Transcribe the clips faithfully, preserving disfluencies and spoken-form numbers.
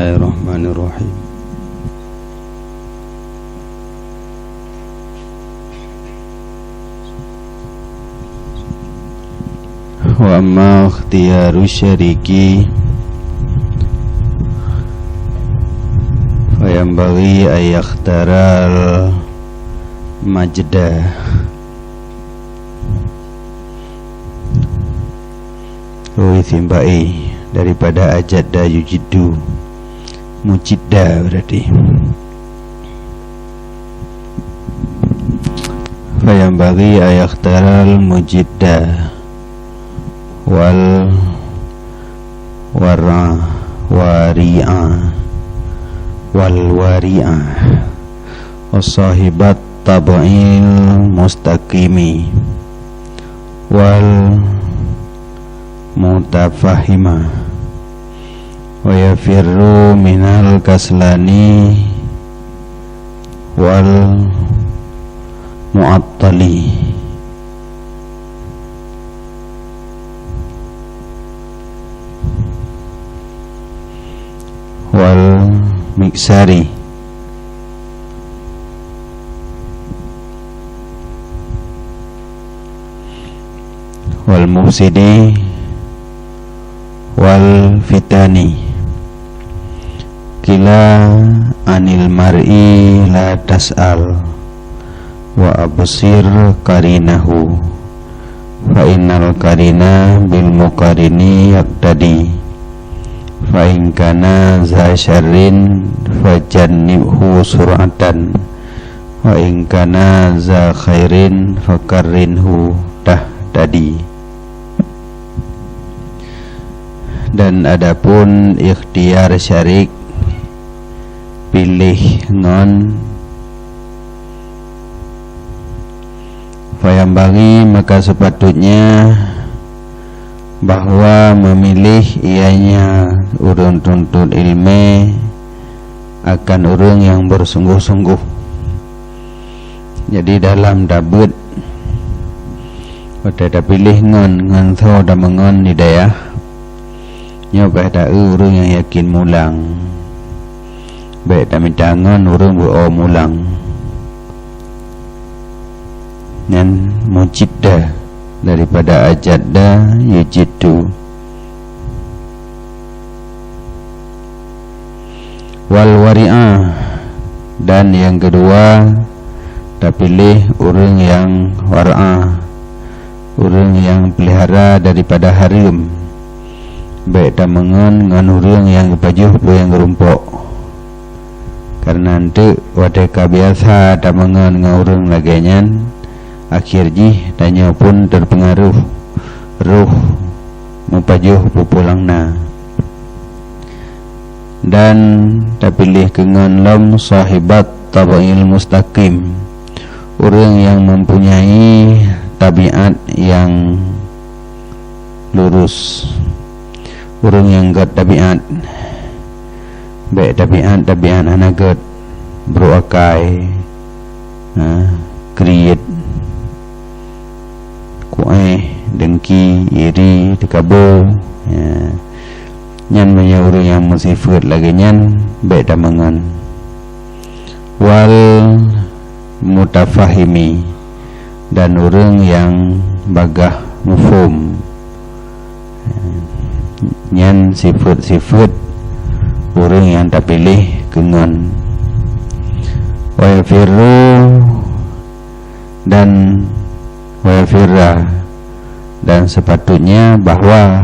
Bismillahirrahmanirrahim. Wa amma ikhtiyaru syariki, fayanbaghi ayyakhtaral majda. Ui simbai daripada ajadda yujiddu, mujidda berarti. Fayanbaghi ayyakhtaral mujidda wal wara wari'a wal wari'a wa sahibat tab'il mustaqimi wal mutafahima wa yafirru minal kaslani wal mu'attali wal miksari wal mufsidi wal fitani. Qila anil mar'i la tas'al wa absir qarinahu, fa innal qarina bil muqarini yaqtadi. Fa in kana za syarrin fajannibhu sur'atan, wa in kana za khairin fakarrinhu tahtadi. Dan adapun ikhtiar syarik, piléh ngon, fayanbaghi, maka sepatutnya bahwa memilih ianya ureuëng tuntut ilmé akan ureuëng yang bersungguh-sungguh. Jadi dalam tabeuet, watée tapiléh ngon, ngon soe tameungon di dayah, nyoe payah taeu ureuëng nyang yakin mulang. Bék tamita ngon ureuëng beu-o mulang. Nyan mujidda daripada ajadda yujiddu. Wal wari'ah, dan yang kedua, tapiléh ureuëng nyang wara'ah, ureuëng nyang peulihara daripada hareuem. Bék tameungon ngon ureuëng nyang geupajoh peue nyang geurumpok. Kareuna eunteuk watée ka biasa tameungon ngon ureuëng lagée nyan, akhé jih tanyoe pun teupeungaruh roh mupajoh peue-peue nyang na. Dan tapiléh keungon lom sahibat tab'il mustaqim, ureuëng nyang mempunyai tabiat nyang lurus, ureuëng nyang gét tabiat. Bék tabiat-tabiat hana gét, brok akai, ha, kriet, kuéh, dengki, iri, teukabo, ya. Nyan meunyoe ureuëng nyang meusifeuet lagée nyan, bék tameungon. Wal mutafahimi, dan ureuëng nyang bagaih muphom. Nyan sifeuet-sifeuet ureuëng nyang tapiléh keungon. Wa yafirru dan wa yafirra, dan sepatutnya bahwa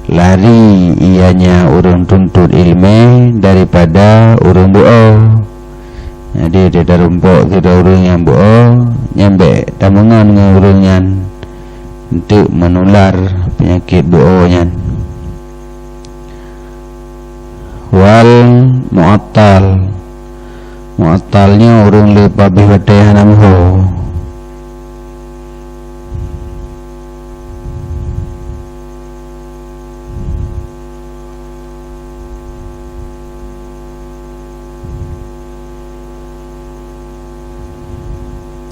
lari ianya ureuëng tuntut ilmé daripada ureuëng beu-o. Jadi, di dalam pok sidroe ureuëng nyang beu-o, nyan bék tameungon ngon ureuëng nyan eunteuk meunular peunyakét beu-o nyan. Wal mu'attal. Mu'attal nyoe ureuëng le pabéh watée hana meuho.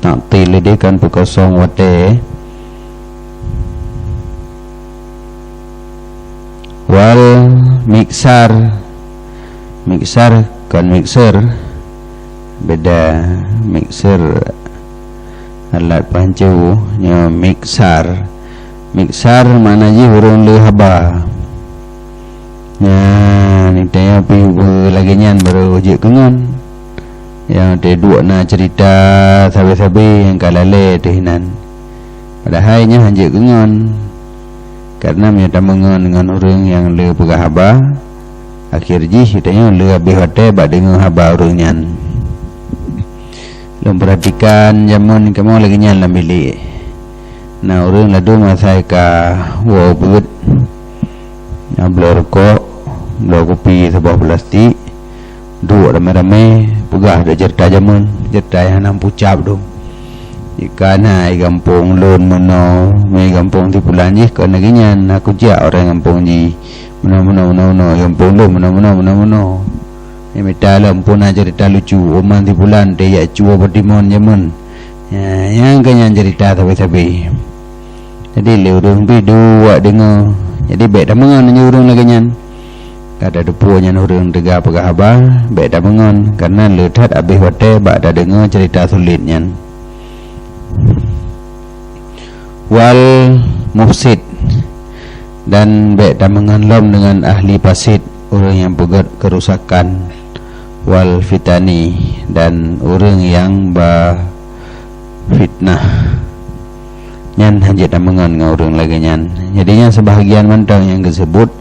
Taktil lé kan peukosong watée. Wal miksar, Miksar kon mikser, beda. Mikser alat pancu, nyoe miksar. Miksar makna jih ureuëng le haba. Nyan, tanyoe pih lagée nyan barô jeuet keu ngon. Nyang teuduek na cerita sabe-sabe nyang ka lalée teuh inan. Padahai nyan hana jeuet keu ngon. Karena meunyoe tameungon ngon ureuëng nyang le peugah haba, akhé jih tanyoe le habéh watée bak deungoe haba ureuëng nyan. Lôn peuratikan jamén kamoe lagée nyan lam bilék. Na ureuëng ladôm asai ka woe beuet, na bloe rukok, bloe kupi saboh plastik, duek ramé-ramé, peugah deh cerita jamén, cerita nyang hana meuucab dum. Jika na i gampông lôn meunoe, mé gampông si pulan jih kon lagée nyan, na kujak ureuëng gampông jih, meunoe, meunoe, meunoe, meunoe, i gampông lôn meunoe, meunoe, meunoe, meunoe. Nyang mita lom puna cerita lucu, uman si pulan teuyak cue beutimon jamén. Ya, nyang keu nyan cerita sabe-sabe. Jadi lé ureuëng pih duek deungoe. Jadi bék tameungon ngon ureuëng lagée nyan. Ka tateupeue nyan ureuëng teuga peugah haba, bék tameungon, karena le that habéh watée bak tadeungoe cerita sulet nyan. Wal mufsid, dan bék tameungon lom deungon ahli fasid, ureuëng nyang peugét keurusakan, wal fitani, dan ureuëng nyang ba fitnah. Nyan hana jeuet tameungon ngon ureuëng lagée nyan. Jadi nyan seubahagian mantong nyang geuseubut,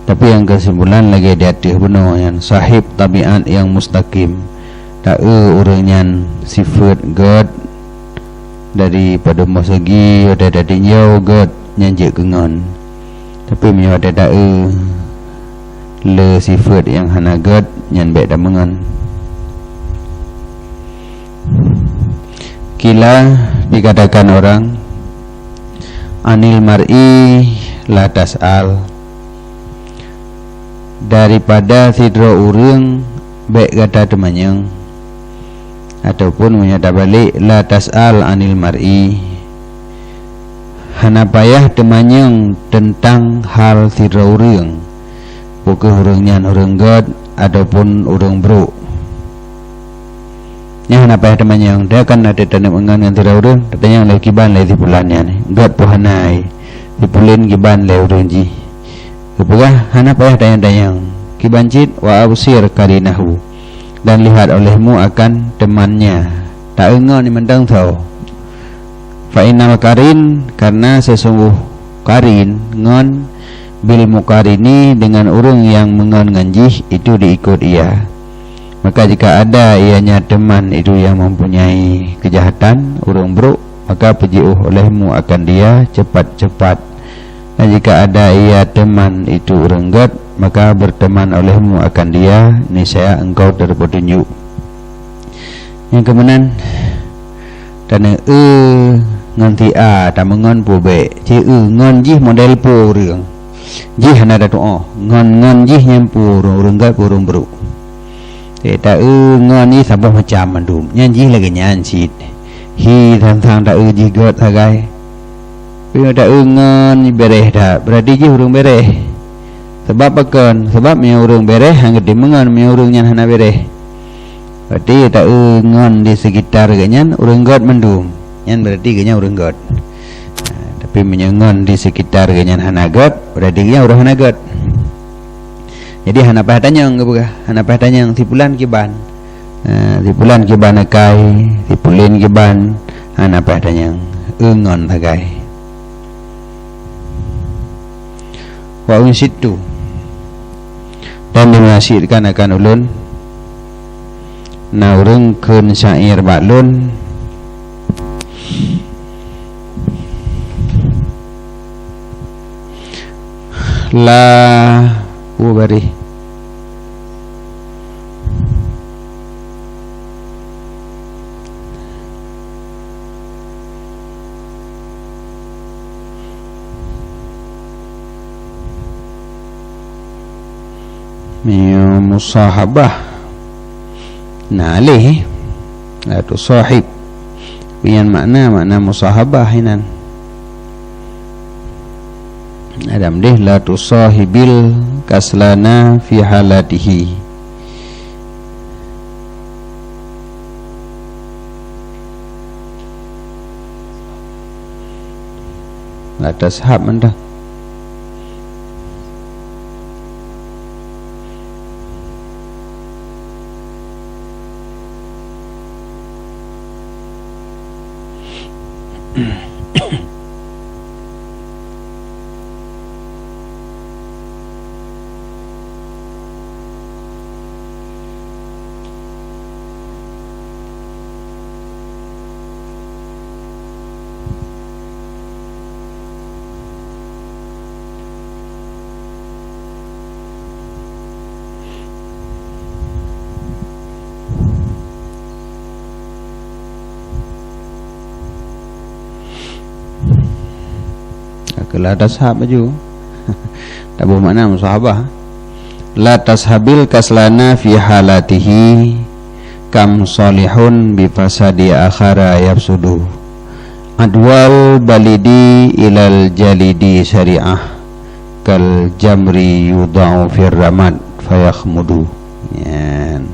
tapi nyang keusimpulan lagée di ateueh bunoe nyan, sahib tabiat nyang mustaqim. Ta-eu ureuëng nyan sifeuet gét dari padum boh seugi, watée tatinjau gét nyan jeuet keu ngon. Tapi meunyoe watée ta-eu le sifeuet nyang hana gét, nyan bék tameungon. Qila, dikatakan orang, anil mar'i la tas'al, daripada sidroe ureuëng bék gata teumanyong, ataupun meunyoe tabalek, la tas'al anil mar'i, hana payah teumanyong teuntang hal sidroe ureuëng, peu kheueh ureuëng nyan ureuëng gét ataupun ureuëng brok. Nyan hana payah teumanyong, dia kan na teutanyoe ngon, ngon sidroe ureuëng, teutanyong lé kiban lé si pulan nyan, gét peu hana, si pulan kiban lé ureuëng jih. Geupeugah hana payah tanyong-tanyong, kiban cit wa absir qarinahu, dan lihat olehmu akan teumannya, ta-eu ngon mantong soe. Fa innal qarin, karena sesungguh qarin ngon, bil muqarini, dengan ureuëng nyang meungon ngon jih, itu diikut ia. Maka jika ada ianya teman itu yang mempunyai kejahatan, ureuëng brok, maka peujiôh olehmu akan dia cepat-cepat. Dan jika ada ia teman itu ureuëng gét, maka berteman olehmu akan dia, niscaya engkau terpetunjuk. Nyang keumeunan, tanyoe eu ngon si A, tameungon peu bék, ci eu ngon jih model peu ureuëng. Jih hana tatuoh, ngon, ngon jih nyan peu ureuëng, ureuëng gét peu ureuëng brok. Eh, ta-eu ngon jih saboh macam mandum. Nyan jih lagée nyan cit. Hi sang-sang ta-eu jih gét sagai. Meunyoe ta-eu ngon béréh that, berarti jih ureuëng béréh. Sabab pakon? Sabab meunyoe ureuëng béréh hana geutem meungon, meunyoe ureuëng nyan hana béréh. Berarti ta-eu ngon di sekitar geuh nyan ureuëng gét mandum. Nyan berarti geuh nyan ureuëng gét. Ha, tapi meunyoe ngon di sekitar geuh nyan hana gét, berarti geuh nyan ureuëng hana gét. Jadi hana payah tanyong geupeugah, hana payah tanyong si pulan kiban. Ha, si pulan kiban akai, si pulan kiban, hana payah tanyong. Eu ngon sagai. Wa unsyitu, dan diwasiatkan akan ulôn, na ureuëng kheun syair bak lôn, la ubari. Meunyoe musahabah, na lé, la tusahib. Tapi nyan makna, makna musahabah inan. Adam deh, la tusahibil kaslana fi halatihi. Atas hab mantah. Ka la tashab laju. Taboh makna musahabah. La tashabil kaslana fi halatihi, kam salihun bi fasadi akhara yafsudu. Adwal balidi ilal jalidi syariah, kal jamri yudau fir ramad fayakhmudu. Nyan.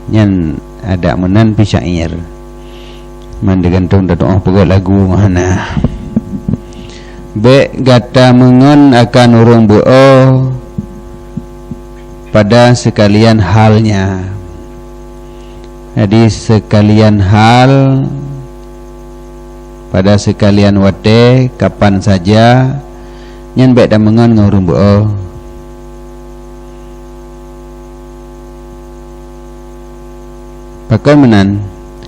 Nyan adak meunan pih syair. Man teugantung tatu'oh peugét lagu ngon hana. Bék gata meungon akan ureuëng beu'oe pada seukalian halnya. Jadi seukalian hal, pada seukalian watée, kapan saja, nyan bék tameungon ngon ureuëng beu'oe. Pakon meunan?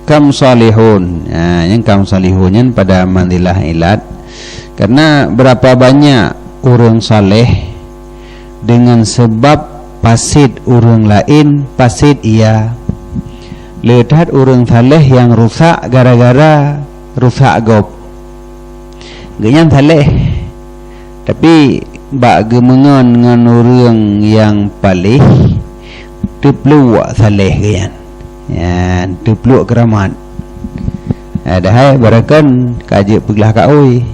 Kam salihun. Ha, nyang kam salihun nyan pada manzilah ilat. Karena berapa banyak ureuëng saleh dengan sebab pasit ureuëng laén pasit ia. Le that ureuëng saleh nyang rusak gara-gara rusak gob. Geuhnyan saleh, tapi bak geumeungon ngon ureuëng nyang paléh, teupluek saleh geuhnyan. Nyan, teupluek keuramat. Padahai barakon ka jeuet peuglah kaôi.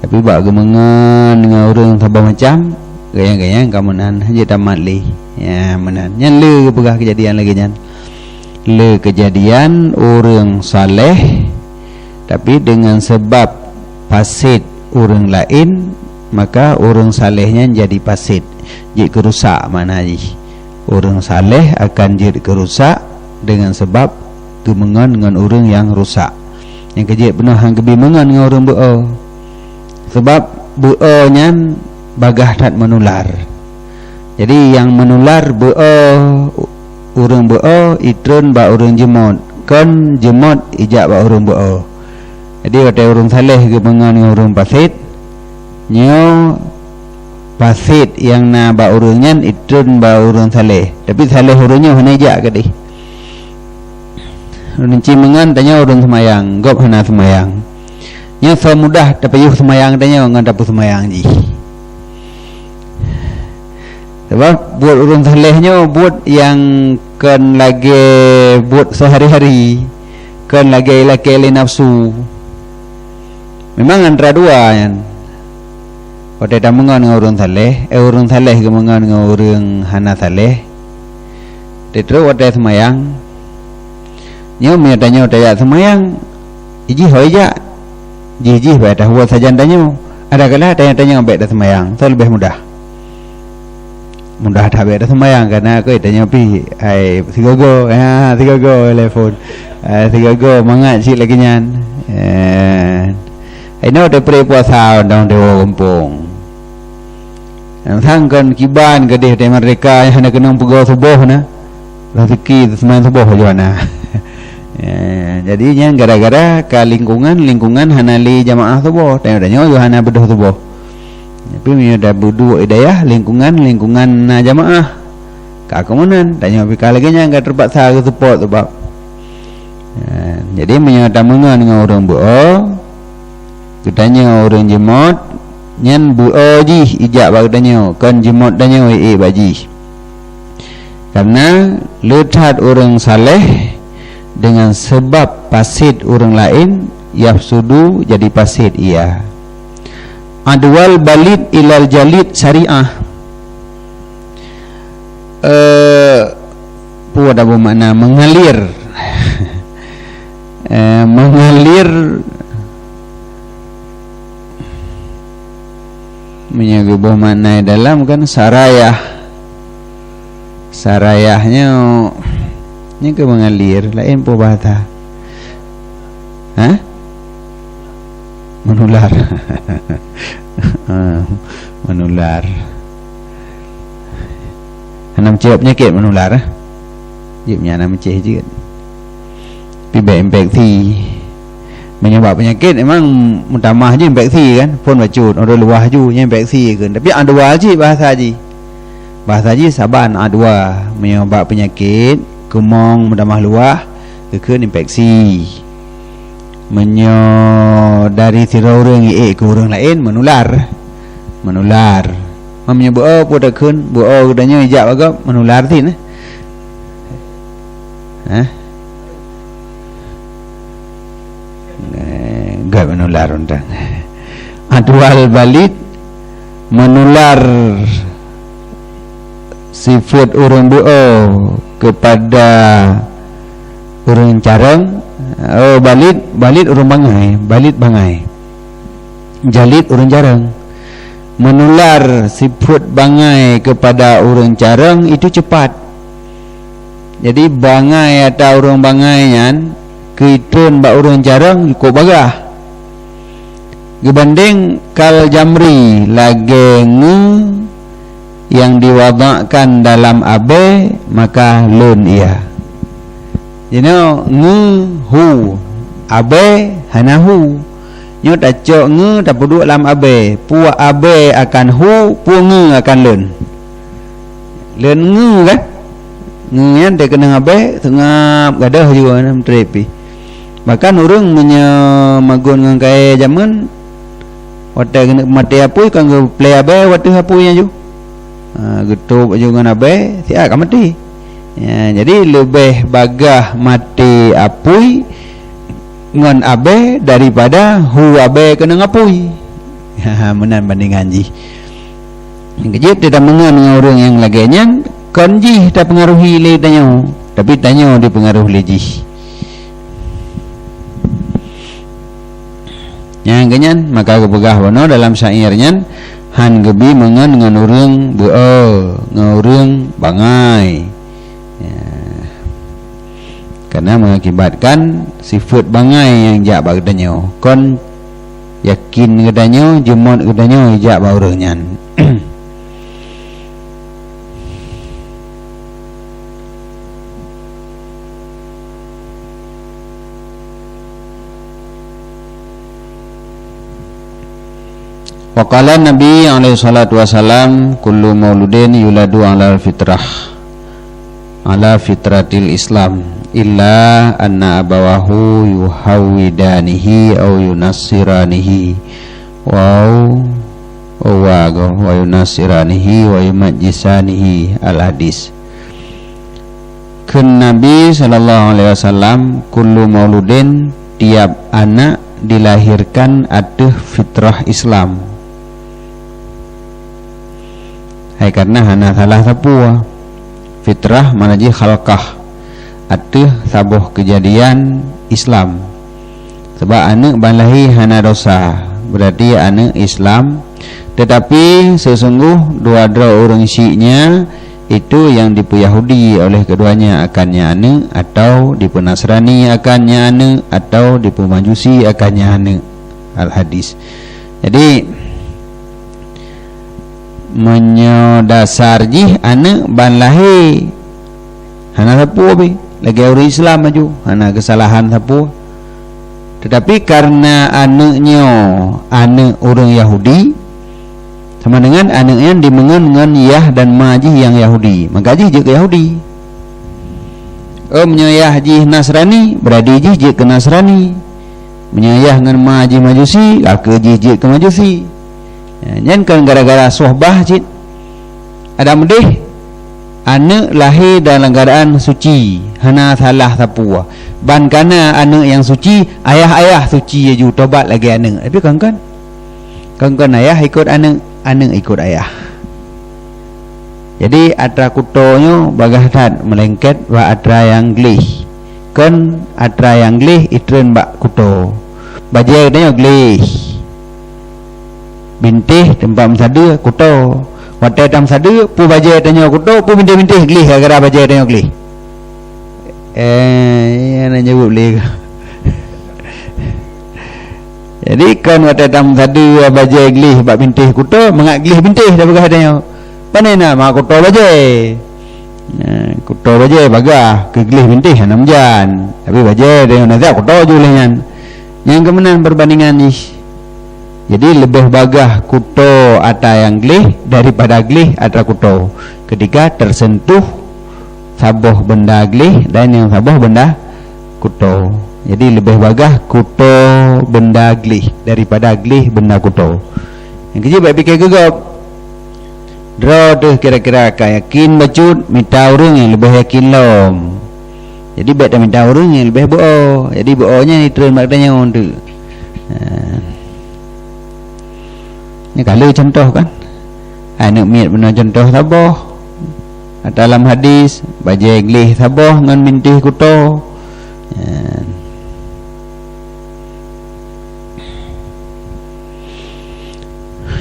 Tapi bak geumeungon ngon ureuëng saboh macam, geuhnyan-geuhnyan ka meunan, hana jeuet tamat lé. Ya, meunan. Nyan le geupeugah keujadian lagée nyan. Le keujadian ureuëng saleh, tapi dengan sebab pasit ureuëng laén, maka ureuëng saleh nyan jadi pasit, jeuet keurusak makna jih. Ureuëng saleh akan jeuet keurusak dengan sebab geumeungon ngon ureuëng nyang rusak. Nyang keujeuet peunoh han geubi meungon ngon ureuëng beu'oe. Sebab beu'oe nyan bagaih that meunular. Jadi nyang meunular beu'oe, ureuëng beu'oe itreun bak ureuëng jeumot, kon jeumot ijak bak ureuëng beu'oe. Jadi watée ureuëng saleh geumeungon ngon ureuëng pasit, nyoe pasit nyang na bak ureuëng nyan itreun bak ureuëng saleh. Tapi saleh ureuëng nyoe hana ijak keudeh. Ureuëng ci meungon tanyoe ureuëng seumayang, gob hana seumayang. Nyoe soe mudah tapayoh seumayang tanyoe ngon tapeuseumayang jih. Sabab buet ureuëng saleh nyoe buet nyang kon lagée buet seuhari-hari, kon lagée ilakée lé nafsu. Memang antara dua nyan. Watée tameungon ngon ureuëng saleh, eh, ureuëng saleh geumeungon ngon ureuëng hana saleh, teutreuk watée seumayang, nyoe meunyoe tanyoe tajak seumayang, jih ho ijak, jih-jih bak tahuwa sajan tanyoe. Adakala tanyoe-tanyoe bék taseumayang, soe leubeh mudah? Mudah that bék taseumayang, karena keu tanyoe pih hai sigogo, ya, sigogo telepon. Eh, sigogo mangat cit lagée nyan. Eh, inoe teupri puasa undang dewa gampông. Nyang sang kon kiban keudeh di merdeka nyang hana keunong peugoe suboh na. Rezeki seumayang suboh jua na. Ya, jadi nyan gara-gara ka lingkungan, lingkungan hana lé jamaah suboh. Tanyoe-tanyoe jua hana beudôh suboh. Tapi meunyoe dah beuduek di dayah, lingkungan, lingkungan na jamaah. Ka keumunan, tanyoe pih ka lagée nyan ka teupaksa geusupport sabab. Ya, jadi meunyoe tameungon ngon ureuëng beu'oe, geutanyoe ureuëng jeumot, nyan beu'oe jih ijak bak geutanyoe, kon jeumot tanyoe ié bak jih. Karena le that ureuëng saleh dengan sebab pasit ureuëng laén, yafsudu, jadi pasit ia. Adwal balid ilal jalid syariah. Eh, peue dah bermakna mengalir. Eh, mengalir Meunyoe geuboh makna dalam kan sarayah. Sarayah nyoe, nyoe keu mengalir, laén peubahasa. Hah? Menular. Ah, menular. Hana meucéh peunyakét menular, eh? Jeuet nyan hana meucéh jeuet. Pih bèk infeksi. Meunyoe bak peunyakét memang meutamah jih infeksi kan, phon bacut, uroe luwah ju, nyan infeksi kheun. Tapi adwa cit bahasa jih. Bahasa jih saban adwa. Meunyoe bak peunyakét, keumong meutamah luwah, geukheun infeksi. Meunyoe dari sidroe ureuëng iék keu ureuëng laén, menular. Menular. Meunyoe beu-o peue takheun, beu-o geutanyoe ijak bak gob, menular cit, eh. Hah? Eh, gèt menular undang. Adwal balid menular sifeuet ureuëng beu-o keupada ureuëng carông. Oh, balid, balid ureuëng bangai, balid bangai. Jalid ureuëng carông. Menular sifeuet bangai keupada ureuëng carông itu cepat. Jadi, bangai ata ureuëng bangai nyan keu itreun bak ureuëng carông cukôp bagaih. Geubandéng kal jamri lagée ngeue nyang diwadakkan dalam abée, maka leuen ia. Jinoe ngeue hu, abée hana hu. Nyoe tacok ngeue tapeuduek lam abée, peue abée akan hu, peue ngeue akan leuen. Leuen ngeue kan? Ngeue nyan teukeunong abée, seungab gadôh ju meutrép pih. Bahkan ureuëng meunyoe magun ngon kayée jamén, watée keuneuk maté apui kan geuplé abée watée apui nyan ju. Ha, geutôb ju ngon abée, siat ka maté. Ya, jadi leubeh bagaih maté apui ngon abée daripada hu abée keunong apui. Ha, meunan bandingan jih. Nyang keujeuet teudameungon ngon ureuëng nyang lagée nyan, kon jih tapeungaruhi lé tanyoe, tapi tanyoe dipeungaruh lé jih. Nyang keunyan maka geupeugah bunoe dalam syair nyan, han geubi meungon ngon ureuëng beu-o, ngon ureuëng bangai. Ya. Karena mengakibatkan sifeuet bangai nyang jak bak geutanyoe, kon yakin geutanyoe, jeumot geutanyoe jak bak ureuëng nyan. Wa qala Nabi alaihi salatu wasalam, "Kullu mauludin yuladu ala fitrah, ala fitratil Islam, illa anna abawahu yuhawidanihi au yunassiranihi, wa, wa, wa yunassiranihi wa yumajjisanihi." Al-Hadis. Kheun Nabi sallallahu alaihi wasallam, "Kullu mauludin, tiap anak dilahirkan ateueh fitrah Islam." Hai karena hana salah sapeue. Fitrah makna jih khalqah, ateueh saboh keujadian Islam. Sabab aneuëk ban lahé hana dosa, beurati aneuëk Islam. Teutapi seusunggoh dua droe ureuëng syik nyan, itu nyang dipeuyahudi oleh keduanya akan nyan aneuëk, atau dipeunasrani akan nyan aneuëk, atau dipeumajusi akan nyan aneuëk. Al-Hadis. Jadi, meunyoe dasar jih aneuëk ban lahé, hana sapeue pih, lagée ureuëng Islam laju, hana keusalahan sapeue. Teutapi kareuna aneuëk nyoe aneuëk ureuëng Yahudi, sama deungon aneuëk nyan dimeungon ngon yah dan ma jih nyang Yahudi, maka jih jeuet keu Yahudi. Oh, meunyoe yah jih Nasrani, beurati jih jeuet keu Nasrani. Meunyoe yah ngon ma jih Majusi, lakeue jih jeuet keu Majusi. Ya, nyan kon gara-gara sohbah cit. Adak meudeh, aneuëk lahé dalam keuadaan suci, hana salah sapeue. Ban kana aneuëk nyang suci, ayah-ayah suci laju tobat lagée aneuëk. Tapi kon-kon. Kon-kon ayah ikot aneuëk, aneuëk ikot ayah. Jadi, atra kuto nyoe bagaih that meulengket bak atra nyang gleh. Kon atra nyang gleh itreun bak kuto. Bajée geutanyoe gleh. Bintéh teumpat meusadeue, kuto. Watée tameusadeue, peue bajée tanyoe kuto, peue bintéh-bintéh gleh gara-gara bajée tanyoe gleh. Eh, nyang na jaweueb lé. Jadi, kon watée tameusadeue bajée gleh bak bintéh kuto, mangat gleh bintéh tapeugah tanyoe. Pane na ma kuto bajée. Nah, kuto bajée bagah, keu gleh bintéh hana meujan. Tapi bajée tanyoe na siat kuto ju lé nyan. Nyang keu meunan peubandingan jih. Jadi, leubeh bagah kuto atra nyang gleh daripada gleh atra kuto, keutika teuseuntuh saboh beunda gleh dan nyang saboh beunda kuto. Jadi, leubeh bagah kuto beunda gleh daripada gleh beunda kuto. Nyang keujeuet bèk pike keu gob. Droe teuh kira-kira ka yakin bacut mita ureuëng nyang leubeh yakin lom. Jadi, bèk tamita ureuëng nyang leubeh beuo. Jadi, beuo nyan jitreun bak tanyoe teuk. Ha. Nyoe ka lheueh contoh kan? Aneuk miet bunoe contoh saboh. Ata lam hadis, bajée gleh saboh ngon bintéh kuto. Nyan.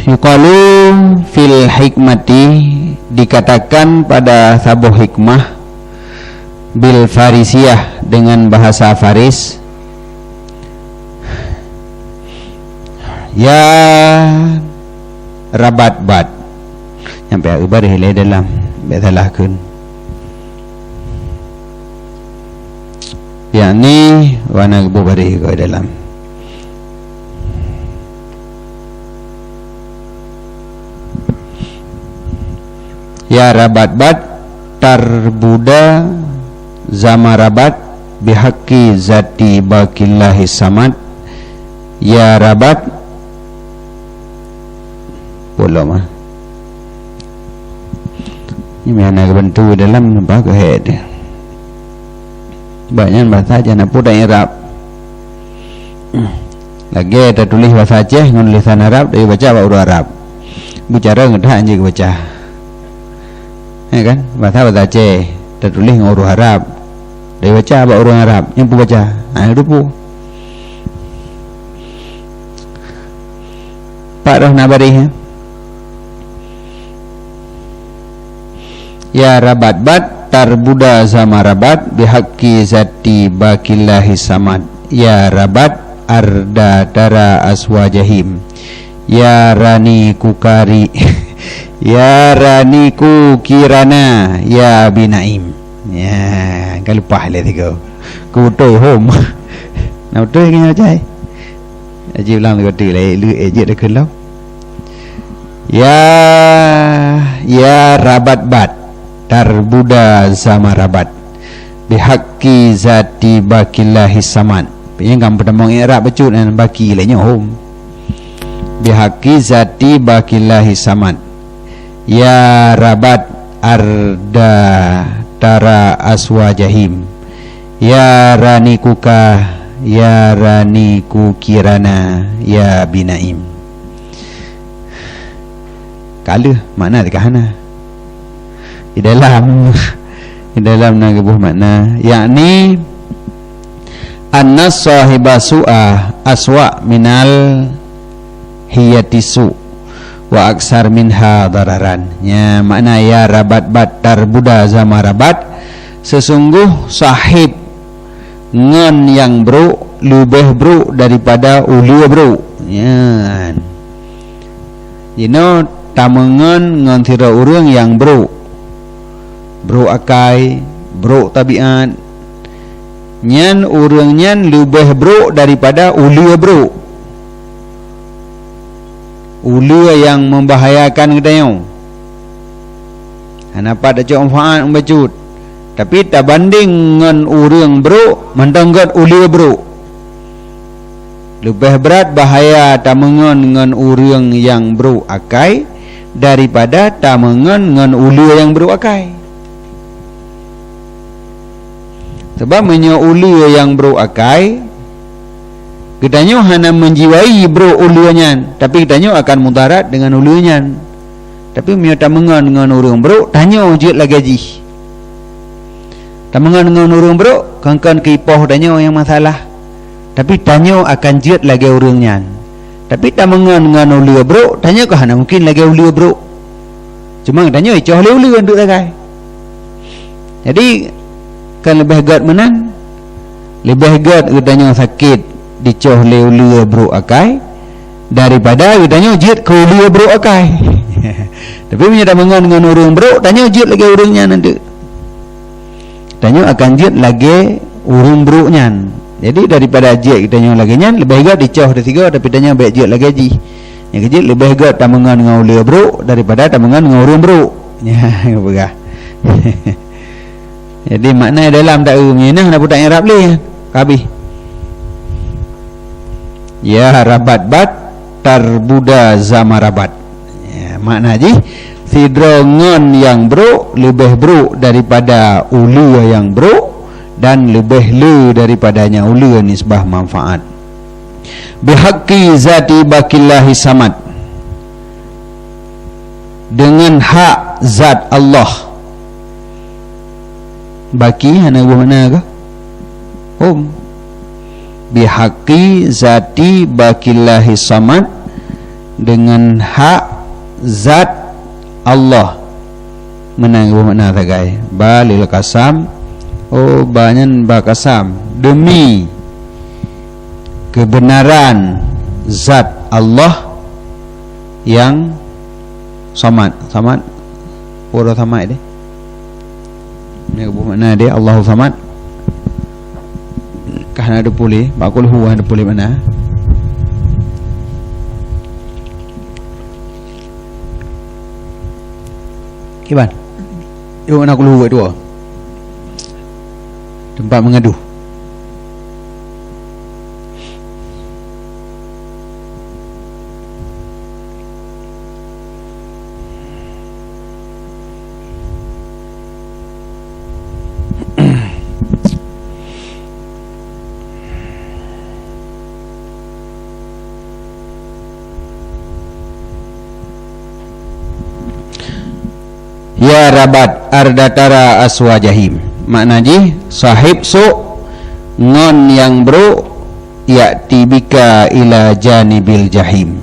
Yuqalu fil hikmati, dikatakan pada saboh hikmah, bil Farisiyah, dengan bahasa Faris, ya rabat bat. Nyang pih baréh lé dalam, bèk salah kheun. Yakni, wana geuboh baréh keu dalam. Ya rabat bat, tarbuda zama rabat, bihaqqi zati baqillahi samad. Ya rabat, Pulo mah. Nyoe meuhana geubantu dalam nampak keuhé teuh. Bak nyan basa jan apu dan Arab. Lagée tatuléh basa Aceh ngon lisan Arab dari baca bak ureuëng Arab. Bicara ngeudhah anjing baca. Ya kan? Basa basa Aceh tatuléh ngon ureuëng Arab. Dari baca bak ureuëng Arab, nyang peubaca. Ha, itu pu. Pak roh na baréh, ya? Ya rabat bat, tarbuda zama rabat, bihaqqi zati baqillahi samad. Ya rabat, arda tara aswa jahim. Ya rani kukari. Ya rani kukirana. Ya binaim. Ya, ka leupah lé tiga. Kutoi hom. Na beutôi nyoe cai. Aji ulang leuti lé, lé, eh, jeuet dah keulang. Ya, ya rabat bat, tarbuda zama rabat. Bihaqqi zati baqillahi samad. Peue nyang ka meutamong i'rab bacut nyan baqi lé nyoe hom. Bihaqqi zati baqillahi samad. Ya rabat arda tara aswa jahim. Ya rani kuka, ya rani kukirana, ya binaim. Ka lheueh makna teuka hana. Di dalam, di dalam na geuboh makna, yakni anna sahiba su'a aswa minal hiyati su' wa aksar minha dararan. Nya makna ya rabat bat tarbuda zama rabat, seusunggoh sahib ngon nyang brok leubeh brok daripada uleue brok. Nyan. Jinoe tameungon ngon sidroe ureuëng nyang brok. Brok akai, brok tabiat. Nyan ureuëng nyan leubeh brok daripada uleue brok. Uleue nyang membahayakan geutanyoe. Hana pat tacok manfaat meubacut. Tapi tabandeng ngon ureuëng brok, mantong gét uleue brok. Leubeh brat bahaya tameungon ngon ureuëng nyang brok akai daripada tameungon ngon uleue nyang brok akai. Sabab meunyoe uleue nyang brok akai, geutanyoe hana menjiwai brok uleue nyan, tapi geutanyoe akan mudarat deungon uleue nyan. Tapi meunyoe tameungon ngon ureuëng brok, tanyoe jeuet lagée jih. Tameungon ngon ureuëng brok, kon-kon keu ipoh tanyoe nyang masalah, tapi tanyoe akan jeuet lagée ureuëng nyan. Tapi tameungon ngon uleue brok, tanyoe ka hana mungken lagée uleue brok. Cuma tanyoe icoh lé uleue untuk sagai. Jadi, kan leubeh gét meunan. Leubeh gét geutanyoe sakét dicoh lé uleue brok akai, daripada geutanyoe jeuet keu uleue brok akai. Tapi meunyoe tameungon ngon ureuëng brok, tanyoe jeuet lagée ureuëng nyan nanti. Tanyoe akan jeuet lagée ureuëng brok nyan. Jadi, daripada jeuet geutanyoe lagée nyan, leubeh gét dicoh teusigoe, tapi tanyoe bék jeuet lagée jih. Nyang keujeuet leubeh gét tameungon ngon uleue brok daripada tameungon ngon ureuëng brok. Nyan peugah. Jadi, makna dalam taeu meunyoe na peutak i'rab lé, ka habéh. Ya rabat bat, tarbuda zama rabat. Ya, makna jih, sidroe ngon nyang brok leubeh brok daripada uleue nyang brok, dan leubeh le daripada nyang uleue nisbah manfaat. Bihaqqi zati baqillahi samad. Dengan hak zat Allah. Baqi hana geuboh makna kah? Hom. Bihaqqi zati baqillahi samad, dengan hak zat Allah. Meunan geuboh makna sagai. Ba lil qasam. Oh, ba nyan ba qasam. Demi kebenaran zat Allah yang samad. Samad. Pura samad deh. Ni geuboh makna deh, Allahu samad. Ka hana teupeue lé, bak qul hu hana teupeue lé makna. Kiban. Yuk, makna qul hu dua. Tempat mengadu. Ya rabat ardatara aswa jahim. Makna jih, sahib sôk ngon nyang brôk ya'ti bika ila janibil jahim.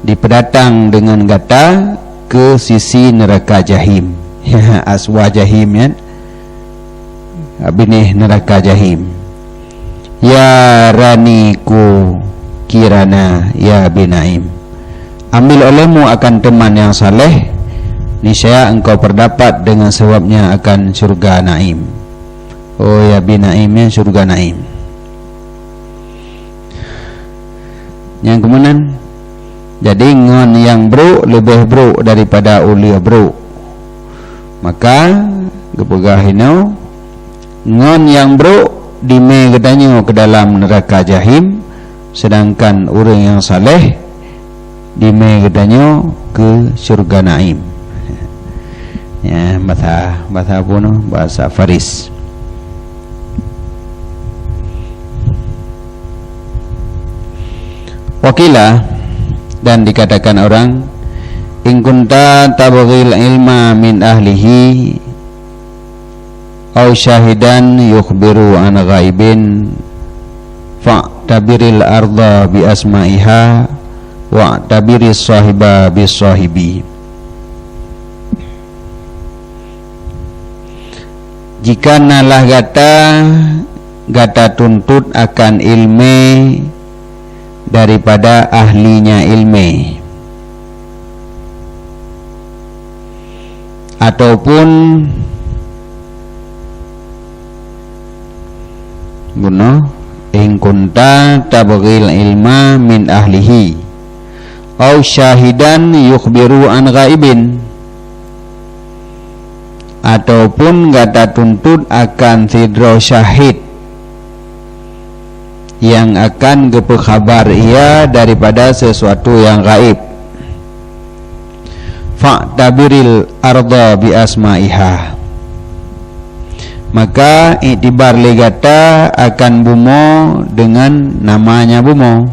Dipeudatang deungon gata keu sisi neuraka jahim. Aswa jahim nyan. Binéh neuraka jahim. Ya rani ku kirana ya binaim. Ambil olehmu akan teman yang saleh, niscaya engkau berdapat dengan sebabnya akan syurga Naim. Oh ya binaim, ya syurga Naim. Nyang keumeunan, jadi ngon nyang brôk leubeh brôk daripada uleue brôk. Maka geupeugah inoe, ngon nyang brôk dimé geutanyoe keu dalam neuraka jahim, seudangkan ureuëng nyang saleh dimé geutanyoe keu syeuruga Naim. Ya, bahasa, bahasa apa noh? Bahasa Faris. Wakila, dan dikatakan orang, "In kunta tabghil ilma min ahlihi, au syahidan yukhbiru an ghaibin, fa'tabiril arda bi asma'iha, wa'tabiris sahiba bis sahibi." Jika nalah gata, gata tuntot akan ilmé daripada ahlinya ilmé, ataupun bunoe, "In kunta tabghil ilma min ahlihi, au syahidan yukhbiru an ghaibin," ataupun gata tuntot akan sidroe syahid nyang akan geupeukabar ia daripada sesuatu nyang gaéb. "Fa'tabiril arda bi asma'iha." Maka iktibar lé gata akan bumoe deungon namanya bumoe,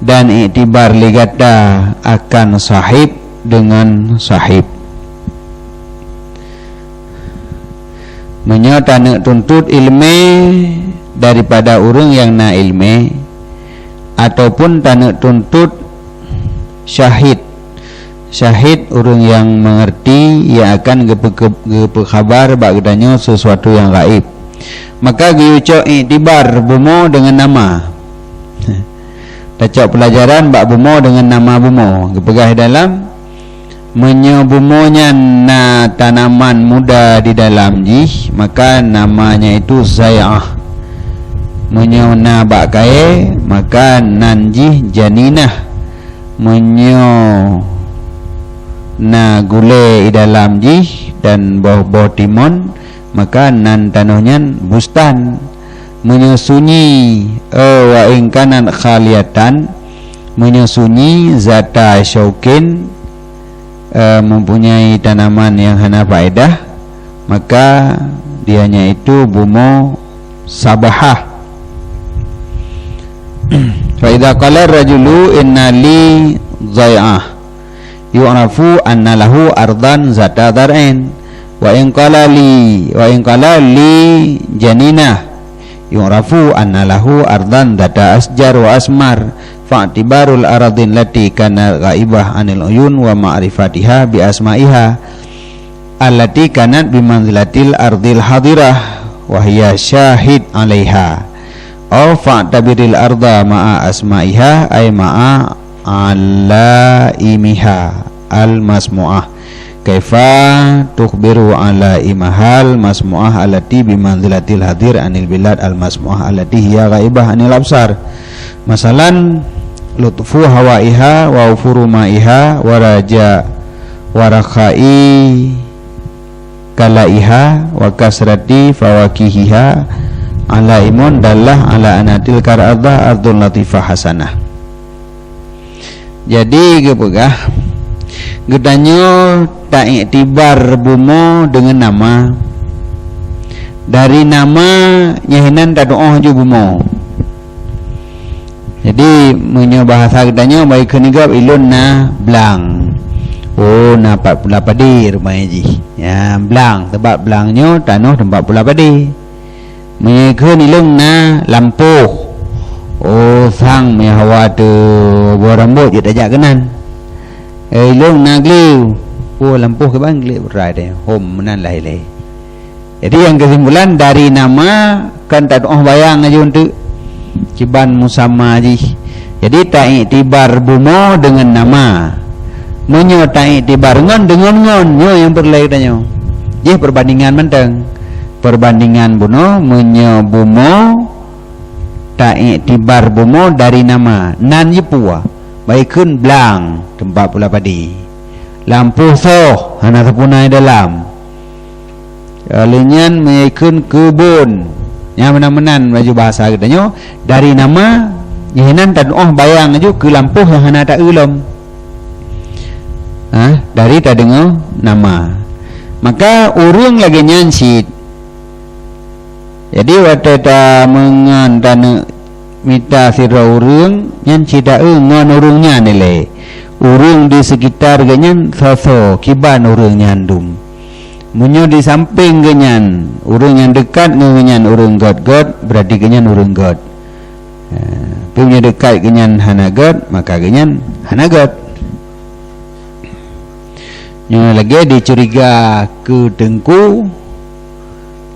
dan iktibar lé gata akan sahib deungon sahib. Meunyoe taneuk tuntot ilmé daripada ureuëng nyang na ilmé, ataupun taneuk tuntot syahid. Syahid ureuëng nyang mengerti, yang akan geupeuke-, geupeukabar bak geutanyoe sesuatu yang gaib. Maka geuyue cok iktibar bumoe deungon nama. Tacok peulajaran bak bumoe deungon nama bumoe. Geupeugah dalam, meunyoe bumoe nyan na tanaman muda di dalam jih, maka namanya itu zai'ah. Meunyoe na bak kayée, maka nan jih janinah. Meunyoe na gulée i dalam jih dan boh-boh timon, maka nan tanoh nyan bustan. Meunyoe sunyi, eh, wa in kanat khaliyatan, meunyoe sunyi, zata syaukin, eh, mempunyai tanaman yang hana faedah, maka dianya itu bumoe sabahah. Fa idza qala rajulu inna li zai'ah, yu'rafu anna lahu ardan zata zar'in. Wa in qala li, wa in qala li janinah, yu'rafu anna lahu ardan zata asjar wa asmar. Fa'tibarul aradin lati kana ghaibah anil uyun wa ma'rifatiha bi asma'iha allati kanat bi manzilatil ardil hadirah wa hiya syahid 'alaiha. Au fa'tabiril arda ma'a asma'iha ay ma'a alaimiha al-masmu'ah. Kaifa tukhbiru alaimahal masmu'ah allati bi manzilatil hadir anil bilad al-masmu'ah allati hiya ghaibah anil absar. Masalan, lutfu hawaiha wa ufuru ma'iha wa raja wa rakhai kalaiha wa kasrati fawakihiha alaimun dallah ala anna tilkal arda ardun latifah hasanah. Jadi geupeugah, geutanyoe taiktibar bumoe deungon nama. Dari nama nyan hinan tatu'oh ju bumoe. Jadi meunyoe bahasa geutanyoe bagi keuneuk gob, ilôn na blang. Oh, na pat pula padé rupa jih. Ya, blang, sebab blang nyoe tanoh teumpat pula padé. Meunyoe kheun ilôn na lampôh. Oh, sang meunyoe hawa teuh boh rambôt jeuet tajak keunan. Eh, ilôn na glé. Oh, lampôh kiban glé berai deh. Hom meunan lahé-lahé. Jadi nyang keusimpulan dari nama kan tatu'oh bayang aju eunteuk kiban musamma jih. Jadi taiktibar bumoe deungon nama. Meunyoe taiktibar ngon deungon ngon, nyoe nyang peureulée geutanyoe. Jih perbandingan mantong. Perbandingan bunoe, meunyoe bumoe taiktibar bumoe dari nama, nan jipue, baikheun blang teumpat pula padé. Lampôh soh hana sapeue na di dalam. Lheueh nyan meunyoe keubon. Nyang meunan-meunan laju bahasa geutanyoe, dari nama, nyan hinan tatu'oh bayang aju keu lampôh nyang hana taeu lom. Ha, dari tadeungoe nama. Maka ureuëng lagée nyan cit. Jadi watée tameungon taneuk mita sidroe ureuëng, nyan cit taeu ngon ureuëng nyan ilée. Ureuëng di seukitar geuhnyan soe-soe, kiban ureuëng nyan dum. Meunyoe di sampéng geuhnyan, ureuëng nyang deukat ngon geuhnyan ureuëng gét-gét, beurati geuhnyan ureuëng gét. Eh, tapi meunyoe deukat geuhnyan hana gét, maka geuhnyan hana gét. Nyoe lagée dicuriga keu teungku,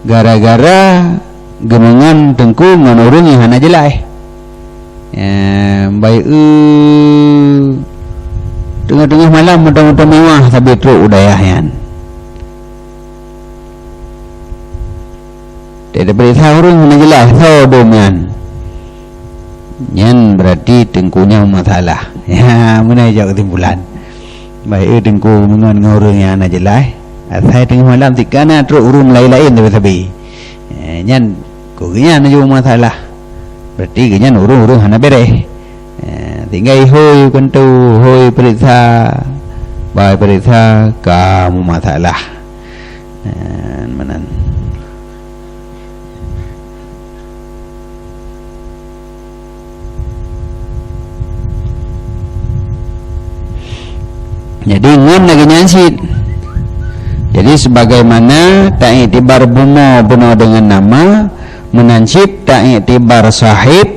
gara-gara geumeungon teungku ngon ureuëng nyang hana jeulaih. Eh, bayeue teungoh-teungoh malam moto-moto mewah sabe trok u dayah nyan. Tapeuriksa ureuëng hana jeulaih soe dum nyan. Nyan beurati teungku nyan masalah. Ya, meunan jaweueb keusimpulan. Bayeue teungku meungon ngon ureuëng nyang hana jeulaih. Asai teungoh malam tika na trok ureuëng laén-laén sabe-sabe. Eh, nyan keu geuhnyan aju masalah. Beurati geuhnyan ureuëng-ureuëng hana beureh. Eh, tinggai hôi keuneuk, hôi peuriksa. Bah peuriksa ka meumasalah. Eh, meunan. Jadi ngon lagée nyan cit. Jadi sebagaimana taiktibar bumoe bunoe deungon nama, meunan cit taiktibar sahib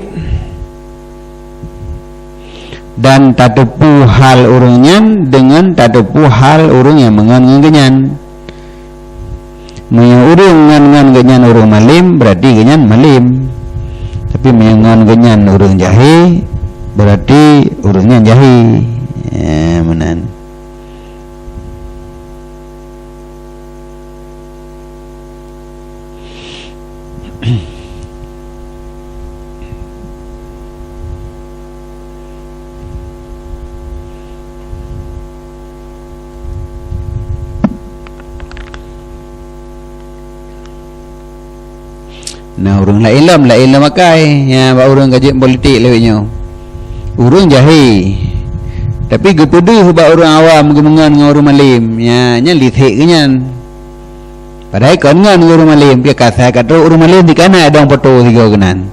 Dan tateupeue hal ureuëng nyan deungon tateupeue hal ureuëng nyang meungon ngon geuhnyan. Meunyoe ureuëng ngon-ngon geuhnyan ureuëng malem, berarti geuhnyan malem. Tapi meunyoe ngon geuhnyan ureuëng jahé, berarti ureuëng nyan jahé. Eh, meunan. Na ureuëng laén lom, laén lom akai, ya, bak ureuëng ka jeuet politik lawét nyoe. Ureuëng jahé, tapi geupeudeuh bak ureuëng awam geumeungon ngon ureuëng malem, ya, nyan lisék geuhnyan. Padahai kon ngon ureuëng malem, pih ka sai ka trok ureuëng malem dikana dong poto sigoe keunan.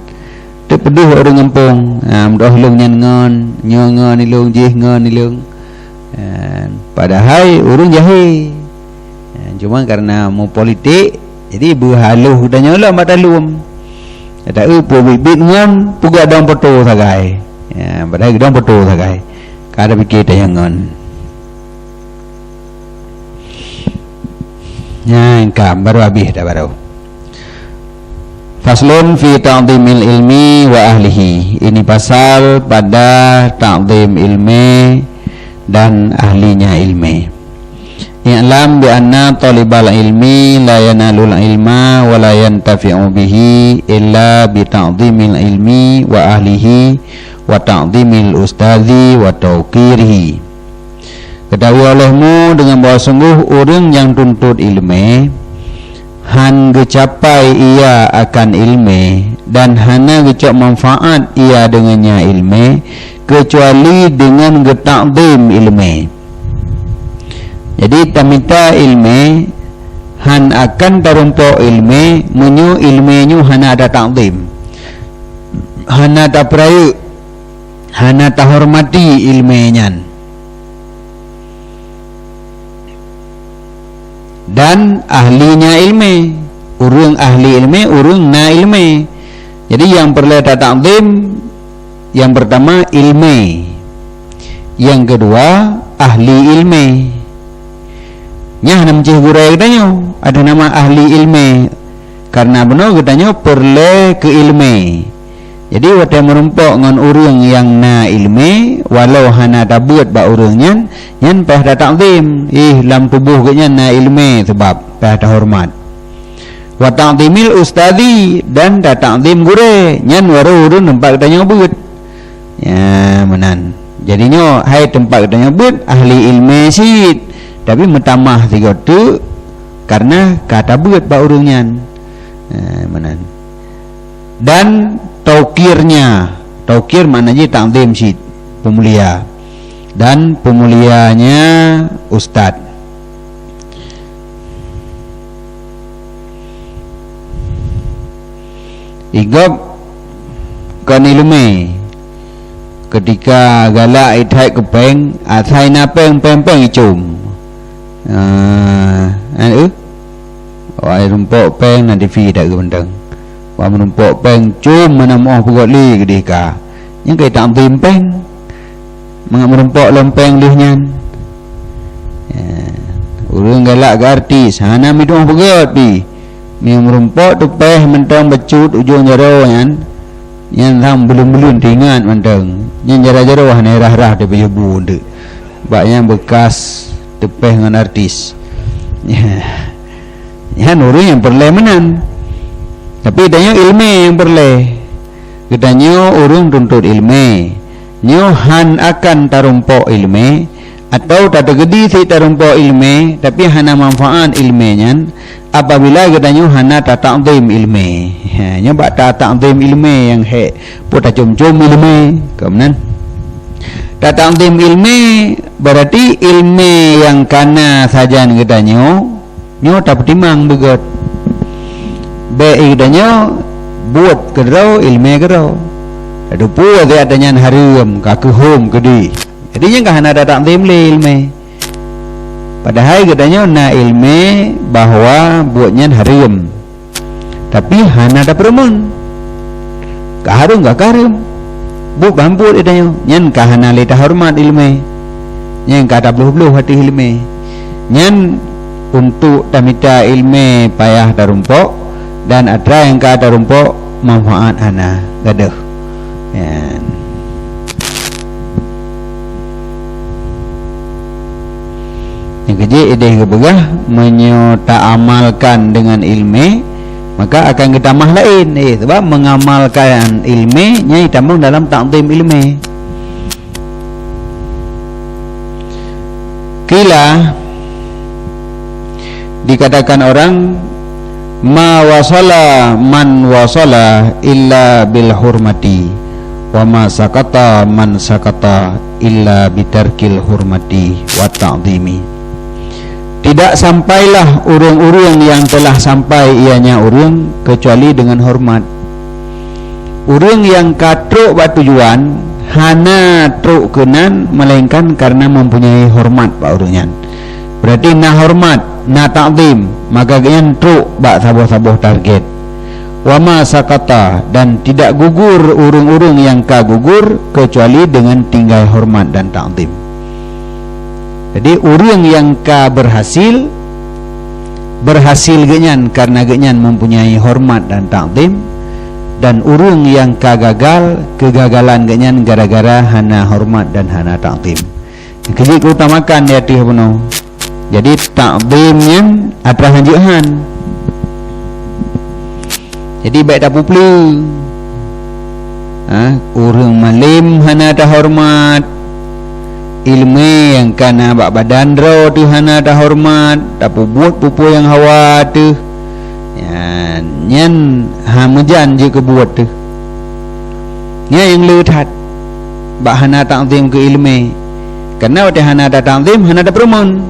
Teupeudeuh ureuëng gampông, ha, meudoh lôn nyan ngon, nyoe ngon ilôn, jih ngon ilôn. Ha, padahai ureuëng jahé. Ha, cuma karena meupolitik, jadi beuhaloh geutanyoe lom bak taleuem. Kata, "Eh, peue biet-biet ngon, peugah dong poto sagai." Ha, padahai dong poto sagai. Ka ada pikir tanyong ngon. Nyan ka, baru habéh dah baru. Faslun fi ta'zimil ilmi wa ahlihi. Ini pasal pada ta'zim ilmi dan ahlinya ilmi. I'lam bi anna talibal ilmi la yanalul ilma wa la yantafi'u bihi illa bi ta'zimil ilmi wa ahlihi wa ta'zimil ustazi wa tauqirihi. Ketahui olehmu dengan bahwa sungguh ureuëng nyang tuntot iéleumé han geucapai ia akan iéleumé dan hana geucok manfaat ia deungon nya iéleumé keucuali deungon geutakzim iéleumé. Jadi tamita iéleumé han akan tarumpok iéleumé meunyoe iéleumé nyoe hana tatakzim, hana tapeurayeuk, hana tahormati iéleumé nyan. Dan ahlinya iéleumé, ureuëng ahli iéleumé, ureuëng na iéleumé. Jadi nyang peureulée tatakzim nyang peurtama iéleumé, nyang keudua ahli iéleumé. Nyan hana meucéh gurée geutanyoe, ada nama ahli iéleumé. Karena bunoe geutanyoe peureulée keu iéleumé. Jadi watée meurumpok ngon ureuëng nyang na iéleumé, walau hana tabeuet bak ureuëng nyan, nyan payah tatakzim, ih lam tuboh geuhnyan na iéleumé, sabab payah tahoreumat. Wa ta'zimil ustazi, dan tatakzim gurée, nyan baru ureuëng teumpat geutanyoe beuet. Ya, meunan. Jadi nyoe hai teumpat geutanyoe beuet ahli iéleumé cit, tapi meutamah sigoe teuk karena ka tabeuet bak ureuëng nyan. Ya, meunan. Dan taukirnya, taukir makna jih takzim cit, peumulia. Dan peumulianya ustaz. Igob kon iéleumé, keutika galak ithat keu péng, asai na péng, péng-péng icom. Ah, an eu? Wai rumpok péng na TV that geuh mantong. Wai meurumpok péng com mana meuoh peugöt lé geudeh ka. Nyang keu takzim péng. Mangat meurumpok lom péng lheueh nyan. Ya. Ureuëng galak keu artis, hana meutuah peugöt pih. Meunyoe meurumpok teupéh mantong bacut ujong jaroe nyan, nyan sang buleuen-buleuen teuingat mantong. Nyan jaroe-jaroe hana rhah-rhah teupeue bu teuk. Bak nyan beukas teupéh ngon artis. Nyan ureuëng nyang peureulée meunan. Tapi tanyoe iéleumé nyang peureulée. Geutanyoe ureuëng tuntot iéleumé. Nyoe han akan tarumpok iéleumé, atau tateugeudi sit tarumpok iéleumé, tapi hana manfaat iéleumé nyan, apabila geutanyoe hana tatakzim iéleumé. Ha, nyoe bak tatakzim iéleumé nyang hék, peue tacom-com iéleumé, kon meunan. Tatakzim iéleumé, berarti iéleumé nyang kana sajan geutanyoe, nyoe tapeutimang beugöt. Bék geutanyoe buet keudroe, iéleumé keudroe. Tateupeue siat nyan hareuem, ka keuhom keudeh. Jadi nyan ka hana tatakzim lé iéleumé. Padahai geutanyoe na iéleumé bahwa buet nyan hareuem. Tapi hana tapeureumeun. Ka hareuem ka hareuem. Buet ban buet geutanyoe, nyan ka hana lé tahoreumat iéleumé. Nyan ka tabloh-bloh ateueh iéleumé. Nyan untuk tamita iéleumé payah tarumpok, dan atra nyang ka tarumpok manfaat hana gadôh. Nyan. Nyang keujeuet idéh geupeugah, meunyoe taamalkan deungon iéleumé, maka akan geutamah laén. Eh, sabab mengamalkan iéleumé nyan jitamong dalam takzim iéleumé. Qila, dikatakan orang, "Ma wasala man wasala illa bil hurmati, wa ma sakata man sakata illa bitarkil hurmati wa ta'zimi." Tidak sampailah ureuëng-ureuëng yang telah sampai ianya ureuëng kecuali dengan hormat. Ureuëng nyang ka trok bak tujuan hana trok keunan melainkan karena mempunyai hormat bak ureuëng nyan. Berarti na hormat, na takzim, maka geuhnyan trok bak saboh-saboh target. Wa ma sakata, dan tidak gugur ureuëng-ureuëng nyang ka gugur kecuali dengan tinggai hormat dan takzim. Jadi ureuëng nyang ka berhasil, berhasil geuhnyan karena geuhnyan mempunyai hormat dan takzim, dan ureuëng nyang ka gagal, keugagalan geuhnyan gara-gara hana hormat dan hana takzim. Keujeuet geuutamakan di ateueh bunoe. Jadi takzim nyan atra hanjeuet han. Jadi bék tapeupleue. Ha, ureuëng malém hana tahoreumat, iéleumé nyang ka na bak badan droe teuh hana tahoreumat, tapeubuet peue-peue nyang hawa teuh. Nyan, nyan ha meujan jeuet keu buet teuh. Nyan nyang le that bak hana takzim keu iéleumé. Karena watée hana tatakzim, hana tapeureumeun.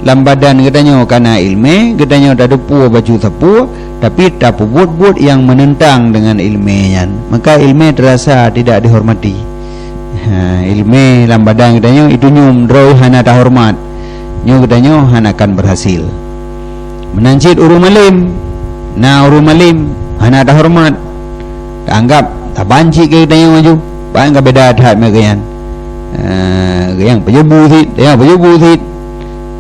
Lam badan geutanyoe ka na iéleumé, geutanyoe tateupeue bacut sapeue, tapi tapeubuet-buet nyang meuneuntang deungon iéleumé nyan, maka iéleumé teurasa tidak dihormati. Ha, iéleumé lam badan geutanyoe itunyum droe hana tahoreumat. Nyoe geutanyoe hana akan berhasil. Meunan cit ureuëng malém, na ureuëng malém hana tahoreumat, taanggab taban cit keu geutanyoe maju. Ban ka beda that meukeunyan. Eh, nyang peujubu cit, nyang peujubu cit.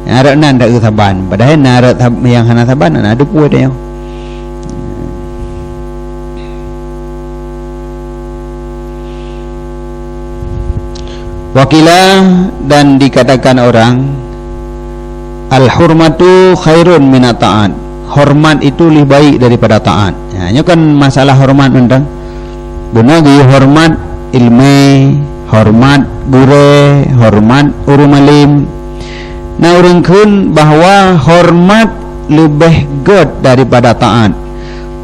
Nyang rot nan taeu saban, padahai na rot sab-, nyang hana saban na teupeue tanyoe. Wa qila, dan dikatakan orang, "Al-hurmatu khairun minat ta'at." Hormat itu lebih baik daripada taat. Ha, nyoe kan masalah hormat mantong. Beuna geuhormat iéleumé, hormat gurée, hormat ureuëng malém. Na ureuëng kheun bahwa hormat leubeh gét daripada taat.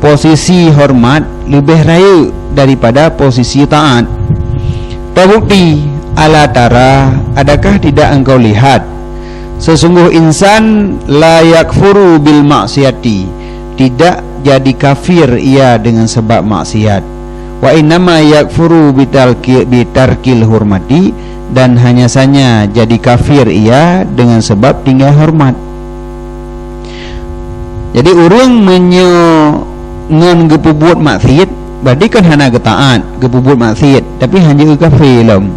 Posisi hormat leubeh rayeuk daripada posisi taat. Teubukti, ala tara, adakah tidak engkau lihat, sesungguh insan la yakfuru bil maksiati, tidak jadi kafir ia dengan sebab maksiat. Wa innama yakfuru bitalki-, bitarkil hurmati, dan hanya saja jadi kafir ia dengan sebab tinggai hormat. Jadi ureuëng meunyoe ngon geupeubuet maksiet, berarti kan hana geutaat, geupeubuet maksiet, tapi hanjeuet kafé lom.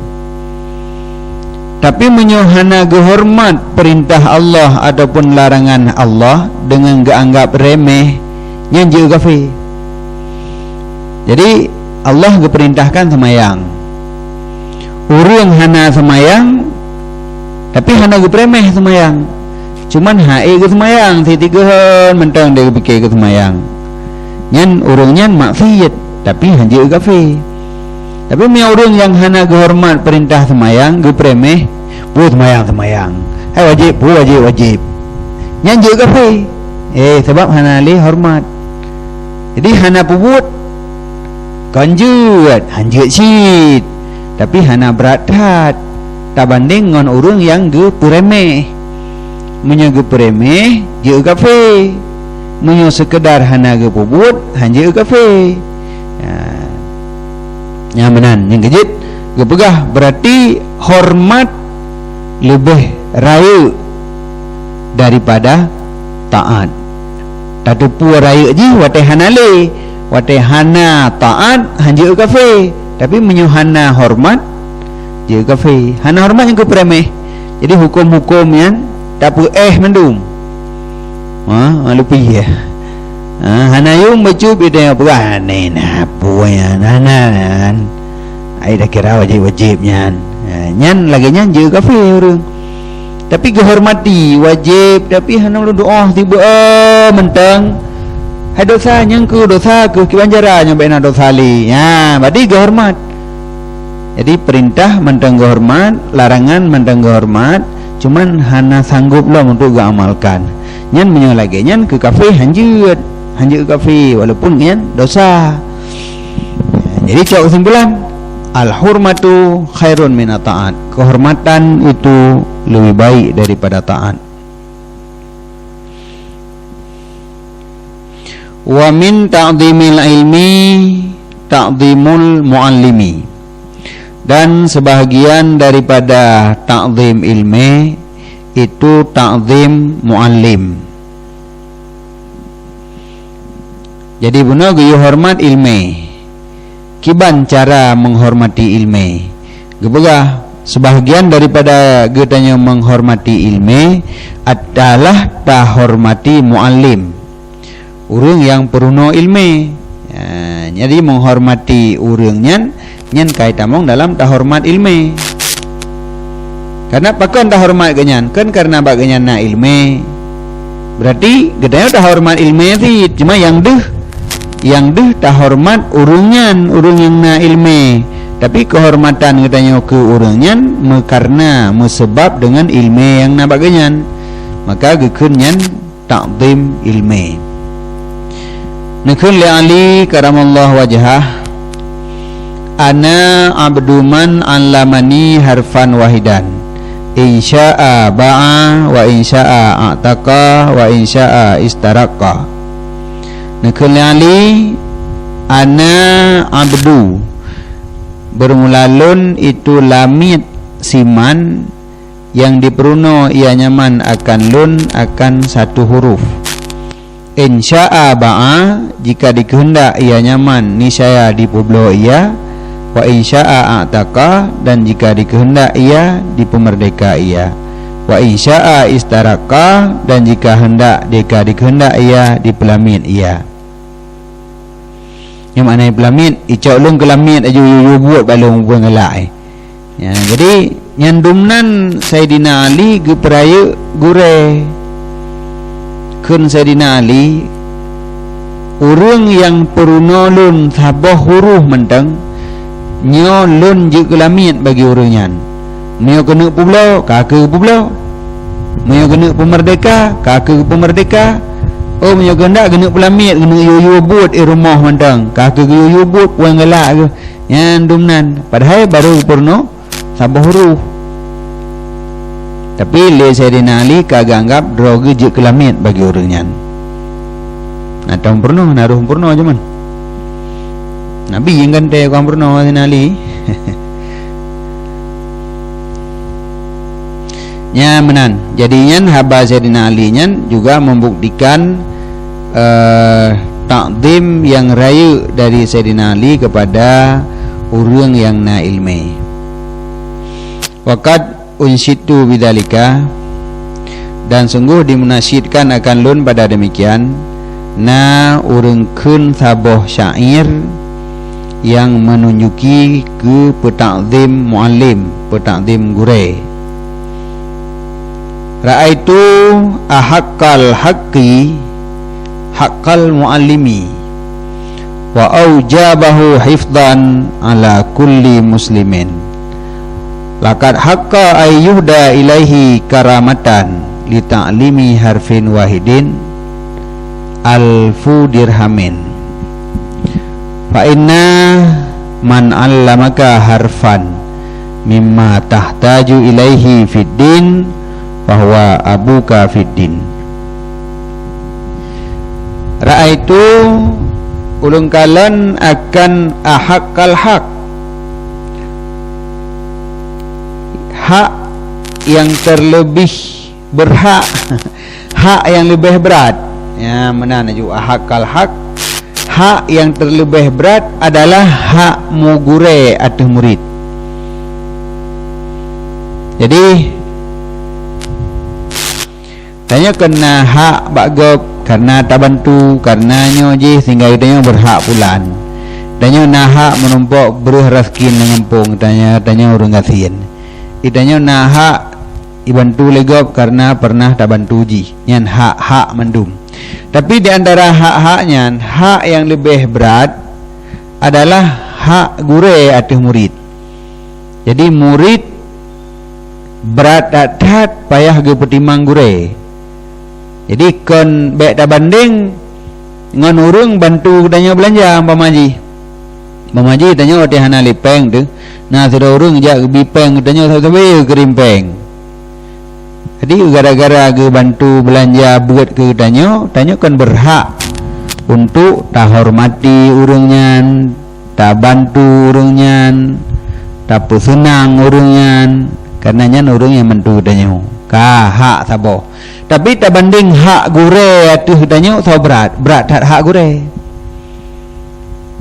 Tapi meunyoe hana geuhormat peurintah Allah ataupun larangan Allah deungon geuanggab remeh, nyan jeuet kafé. Jadi Allah geupeurintahkan seumayang. Ureuëng hana seumayang, tapi hana geupeuremeh seumayang. Cuman han ék geuseumayang, siti geuhon mantong dia geupike geuseumayang. Nyan ureuëng nyan maksiet, tapi hanjeuet kafé. Tapi meunyoe ureuëng nyang hana geuhormat peurintah seumayang, geupeuremeh, peue seumayang-seumayang, hai wajéb, peue wajéb-wajéb, nyan jeuet kafé. Eh, sabab hana lé hormat. Jadi hana peubuet, kon jeuet, hanjeuet cit, tapi hana brat that tabandeng ngon ureuëng nyang geupeuremeh. Meunyoe geupeuremeh, jeuet kafé. Meunyoe seukeudar hana geupeubuet, hanjeuet kafé. Ya. Nyang meunan, nyang keujeuet geupeugah, berarti hormat leubeh rayeuk daripada taat. Tateupeue rayeuk jih watée hana lé, watée hana taat, hanjeuet kafé. Tapi meunyoe hana horeumat, jeuet kafé. Hana horeumat nyang keupeureuméh. Jadi huköm-huköm nyan tapeuéh mandum. Ha, malu piyeh. Ha, hana yum bacut ide peugah, "Nyan na peue nyan, hana nyan. Ai dah kira wajéb-wajéb nyan." Ha, nyan lagée nyan jeuet kafé ureuëng. Tapi geuhormati wajéb, tapi hana lôn doá tiba, eh, mantong. Hai dosa nyang keu dosa keu kiban cara nyang bak na dosa lé. Ha, badi geuhormat. Jadi peurintah mantong geuhormat, larangan mantong geuhormat, cuman hana sanggob lom untuk geuamalkan. Nyan meunyoe lagée nyan keu kafé hanjeuet, hanjeuet keu kafé walaupun nyan dosa. Jadi cok kesimpulan, al-hurmatu khairun minat taat. Kehormatan itu lebih baik daripada taat. Wa min ta'zimil ilmi ta'zimul muallimi. Dan sebahagian daripada ta'zim ilmi itu ta'zim muallim. Jadi bunoe geuyue horeumat ilmi. Kiban cara menghormati ilmi? Geupeugah, sebahagian daripada geutanyoe menghormati ilmi adalah tahormati muallim, ureuëng nyang peurunoe ilmi. Ha, jadi menghormati ureuëng nyan, nyan ka itamong dalam tahoreumat ilmi. Karena pakon tahoreumat geuhnyan? Kan karena bak geuhnyan na ilmi. Berarti geutanyoe tahoreumat ilmi cit, cuma nyang deuh, nyang deuh tahoreumat ureuëng nyan, ureuëng nyang na ilmi. Tapi keuhormatan geutanyoe keu ureuëng nyan meukarna, meusabab deungon ilmi nyang na bak geuhnyan. Maka geukheun nyan ta'zim ilmi. Neukheun lé Ali karamallahu wajhah, "Ana abdu man allamani harfan wahidan. In sya'a ba'a, wa in sya'a a'taqa, wa in sya'a istaraqqa." Neukheun lé Ali, "Ana abdu, bermula lôn itu lamiet siman nyang dipeurunoe ia nyaman akan lôn akan satu huruf. In sya'a ba'a, jika dikehendak ia nyaman niscaya dipeubloe ia, wa in sya'a a'taqa, dan jika dikehendak ia dipeumerdeka ia, wa in sya'a istaraqqa, dan jika hendak, jika dikehendak ia dipeulamiet ia." Nyan makna peulamiet, icok lôn keu lamiet aju yue buet bak lôn peue ngeulak, eh. Ya, jadi nyan dumnan Saidina Ali geupeurayeuk gurée. Kheun Saidina Ali, "Ureuëng nyang peurunoe lôn saboh huruf mantong, nyoe lôn jeuet keu lamiet bagi ureuëng nyan. Meunyoe keuneuk peubloe, ka keu peubloe. Meunyoe keuneuk peumeurdeka, ka keu peumeurdeka. Oh, meunyoe keuheundak keuneuk peulamiet, keuneuk yue-yue buet i rumoh mantong, ka keu yue-yue buet, peue ngeulak keu." Nyan dumnan, padahai barô peurunoe saboh huruf. Tapi lé Saidina Ali ka geuanggab droe geuh jeuet keu lamiet bagi ureuëng nyan. Atau peurunoe, na roh peurunoe jameun. Nabi nyang gantée kon peurunoe Saidina Ali. Nyan meunan. Jadi nyan haba Saidina Ali nyan juga membuktikan, eh, takzim nyang rayeuk dari Saidina Ali kepada ureuëng nyang na ileumé. Wa qad unsyitu bidzalika, dan sungguh dimunasyidkan akan lôn pada demikian, na ureuëng kheun saboh syair nyang meununjuki keu peutakzim muallim, peutakzim gurée. Ra'aitu ahaqqal haqqi haqqal muallimi, wa aujabahu hifdzan ala kulli muslimin. Laqad haqqa ay yuhda ilaihi karamatan li ta'limi harfin wahidin alfu dirhamin. Fa inna man 'allamaka harfan mimma tahtaju ilaihi fid din, fahuwa abuka fid din. Ra'aitu, ulôn kalon, akan ahaqqal haq, hak yang terlebih berhak, hak yang leubeh brat. Ya, meunan laju ahaqqal haq, hak nyang teuleubeh brat adalah hak meugurée ateueh murit. Jadi, tanyoe kon na hak bak gob kareuna tabantu, kareuna nyoe jih sehingga geutanyoe beurhak pulan. Tanyoe na hak meurumpok breueh raseuki lam gampông, tanyoe, tanyoe ureuëng gasien. Geutanyoe na hak jibantu lé gob kareuna peureunah tabantu jih. Nyan hak-hak mandum. Tapi di antara hak-hak nyan, hak nyang leubeh brat adalah hak gurée ateueh murit. Jadi, murit brat that-that payah geupeutimang gurée. Jadi, kon bék tabandeng ngon ureuëng bantu geutanyoe beulanja, umpama jih. Umpama jih tanyoe watée hana lé péng teuh, na sidroe ureuëng jak geubi péng geutanyoe, sabe-sabe geukirém péng. Jadi, gara-gara geubantu beulanja beuet keu geutanyoe, tanyoe kon beurhak untuk tahormati ureuëng nyan, tabantu ureuëng nyan, tapeuseunang ureuëng nyan, kareuna nyan ureuëng nyang bantu geutanyoe. Ka hak saboh. Tapi tabandeng hak gurée ateueh geutanyoe, soe brat, brat that hak gurée.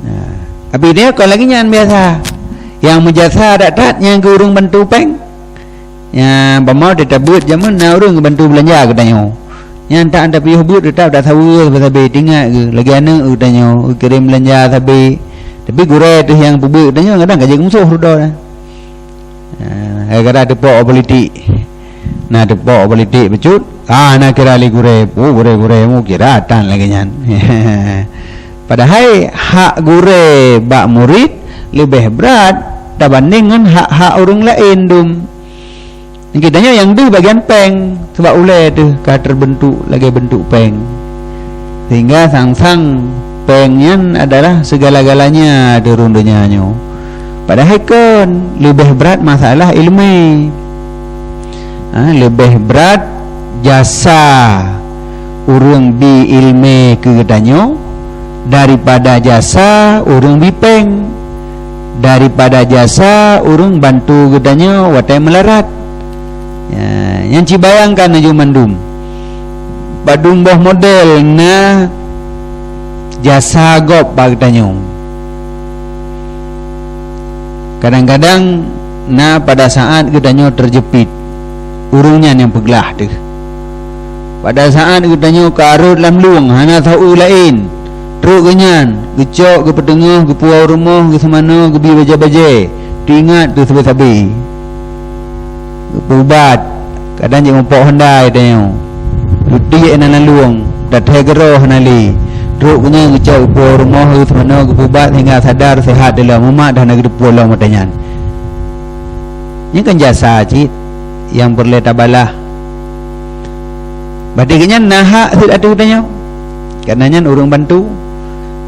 Nah, tapi nyoe kon lagée nyan biasa. Nyang meujasa that-that nyang keu ureuëng bantu péng. Nyan, umpama teutab beuet jameun na ureuëng geubantu beulanja geutanyoe. Nyan tan tapiôh beuet teutab tasaweue sabe-sabe, teuingat geuh, lagée aneuëk geutanyoe, geukirém beulanja sabe. Tapi gurée teuh nyang peubeuet geutanyoe kadang ka jeuet keu musoh dudoe na. Ha, gara-gara teupok politik. Na teupok politik bacut, ah, na kira lé gurée, oh, gurée-gurée mu kira tan lagée nyan. Padahai hak gurée bak murit leubeh brat tabandeng ngon hak-hak ureuëng laén dum. Geutanyoe nyang deuh bagian péng, sabab ulée teuh ka teubeuntuk lagée beuntuk péng. Sehingga sang-sang péng nyan adalah segala-galanya di rhueng donya nyoe. Padahai kon, leubeh brat masalah iéleumé. Ha, leubeh brat jasa ureuëng bi iéleumé keu geutanyoe daripada jasa ureuëng bi péng, daripada jasa ureuëng bantu geutanyoe watée meularat. Ya, nyan ci bayangkan laju mandum. Padum boh model na jasa gob bak geutanyoe. Kadang-kadang na pada saat geutanyoe teujeupit, ureuëng nyan nyang peuglah teuh. Pada saat geutanyoe ka rhot lam lueng hana sapeue laén, trok geuhnyan, geucok, geupeuteungoh, geupuwoe rumoh, geuseumanoe, geubi bajée-bajée, teuingat teuh sabe-sabe. Geupeuubat, kadang jeuet mupok honda tanyoe. Lutiek na lam lueng, tathée geuro hana lé. Trok geuhnyan geucok geupuwoe rumoh, geuseumanoe, geupeuubat sehingga sadar seuhat dilom, mumat hana geuteupeue lom watée nyan. Nyan kan jasa cit nyang peureulée tabalah. Berarti geuhnyan na hak sit ateueh geutanyoe. Karena nyan ureuëng bantu.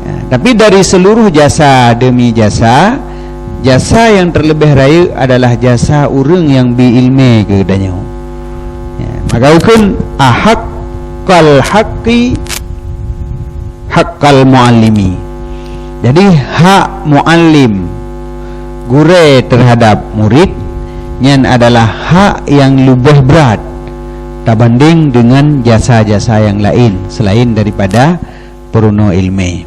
Ya, tapi dari seluruh jasa demi jasa, jasa nyang teuleubeh rayeuk adalah jasa ureuëng nyang bi iéleumé keu geutanyoe. Ya, maka ukheun ahaqqal haqqi haqqal muallimi. Jadi, hak muallim, gurée teuhadap murit, nyan adalah hak nyang leubeh brat tabandeng deungon jasa-jasa nyang laén selain daripada peurunoe iéleumé.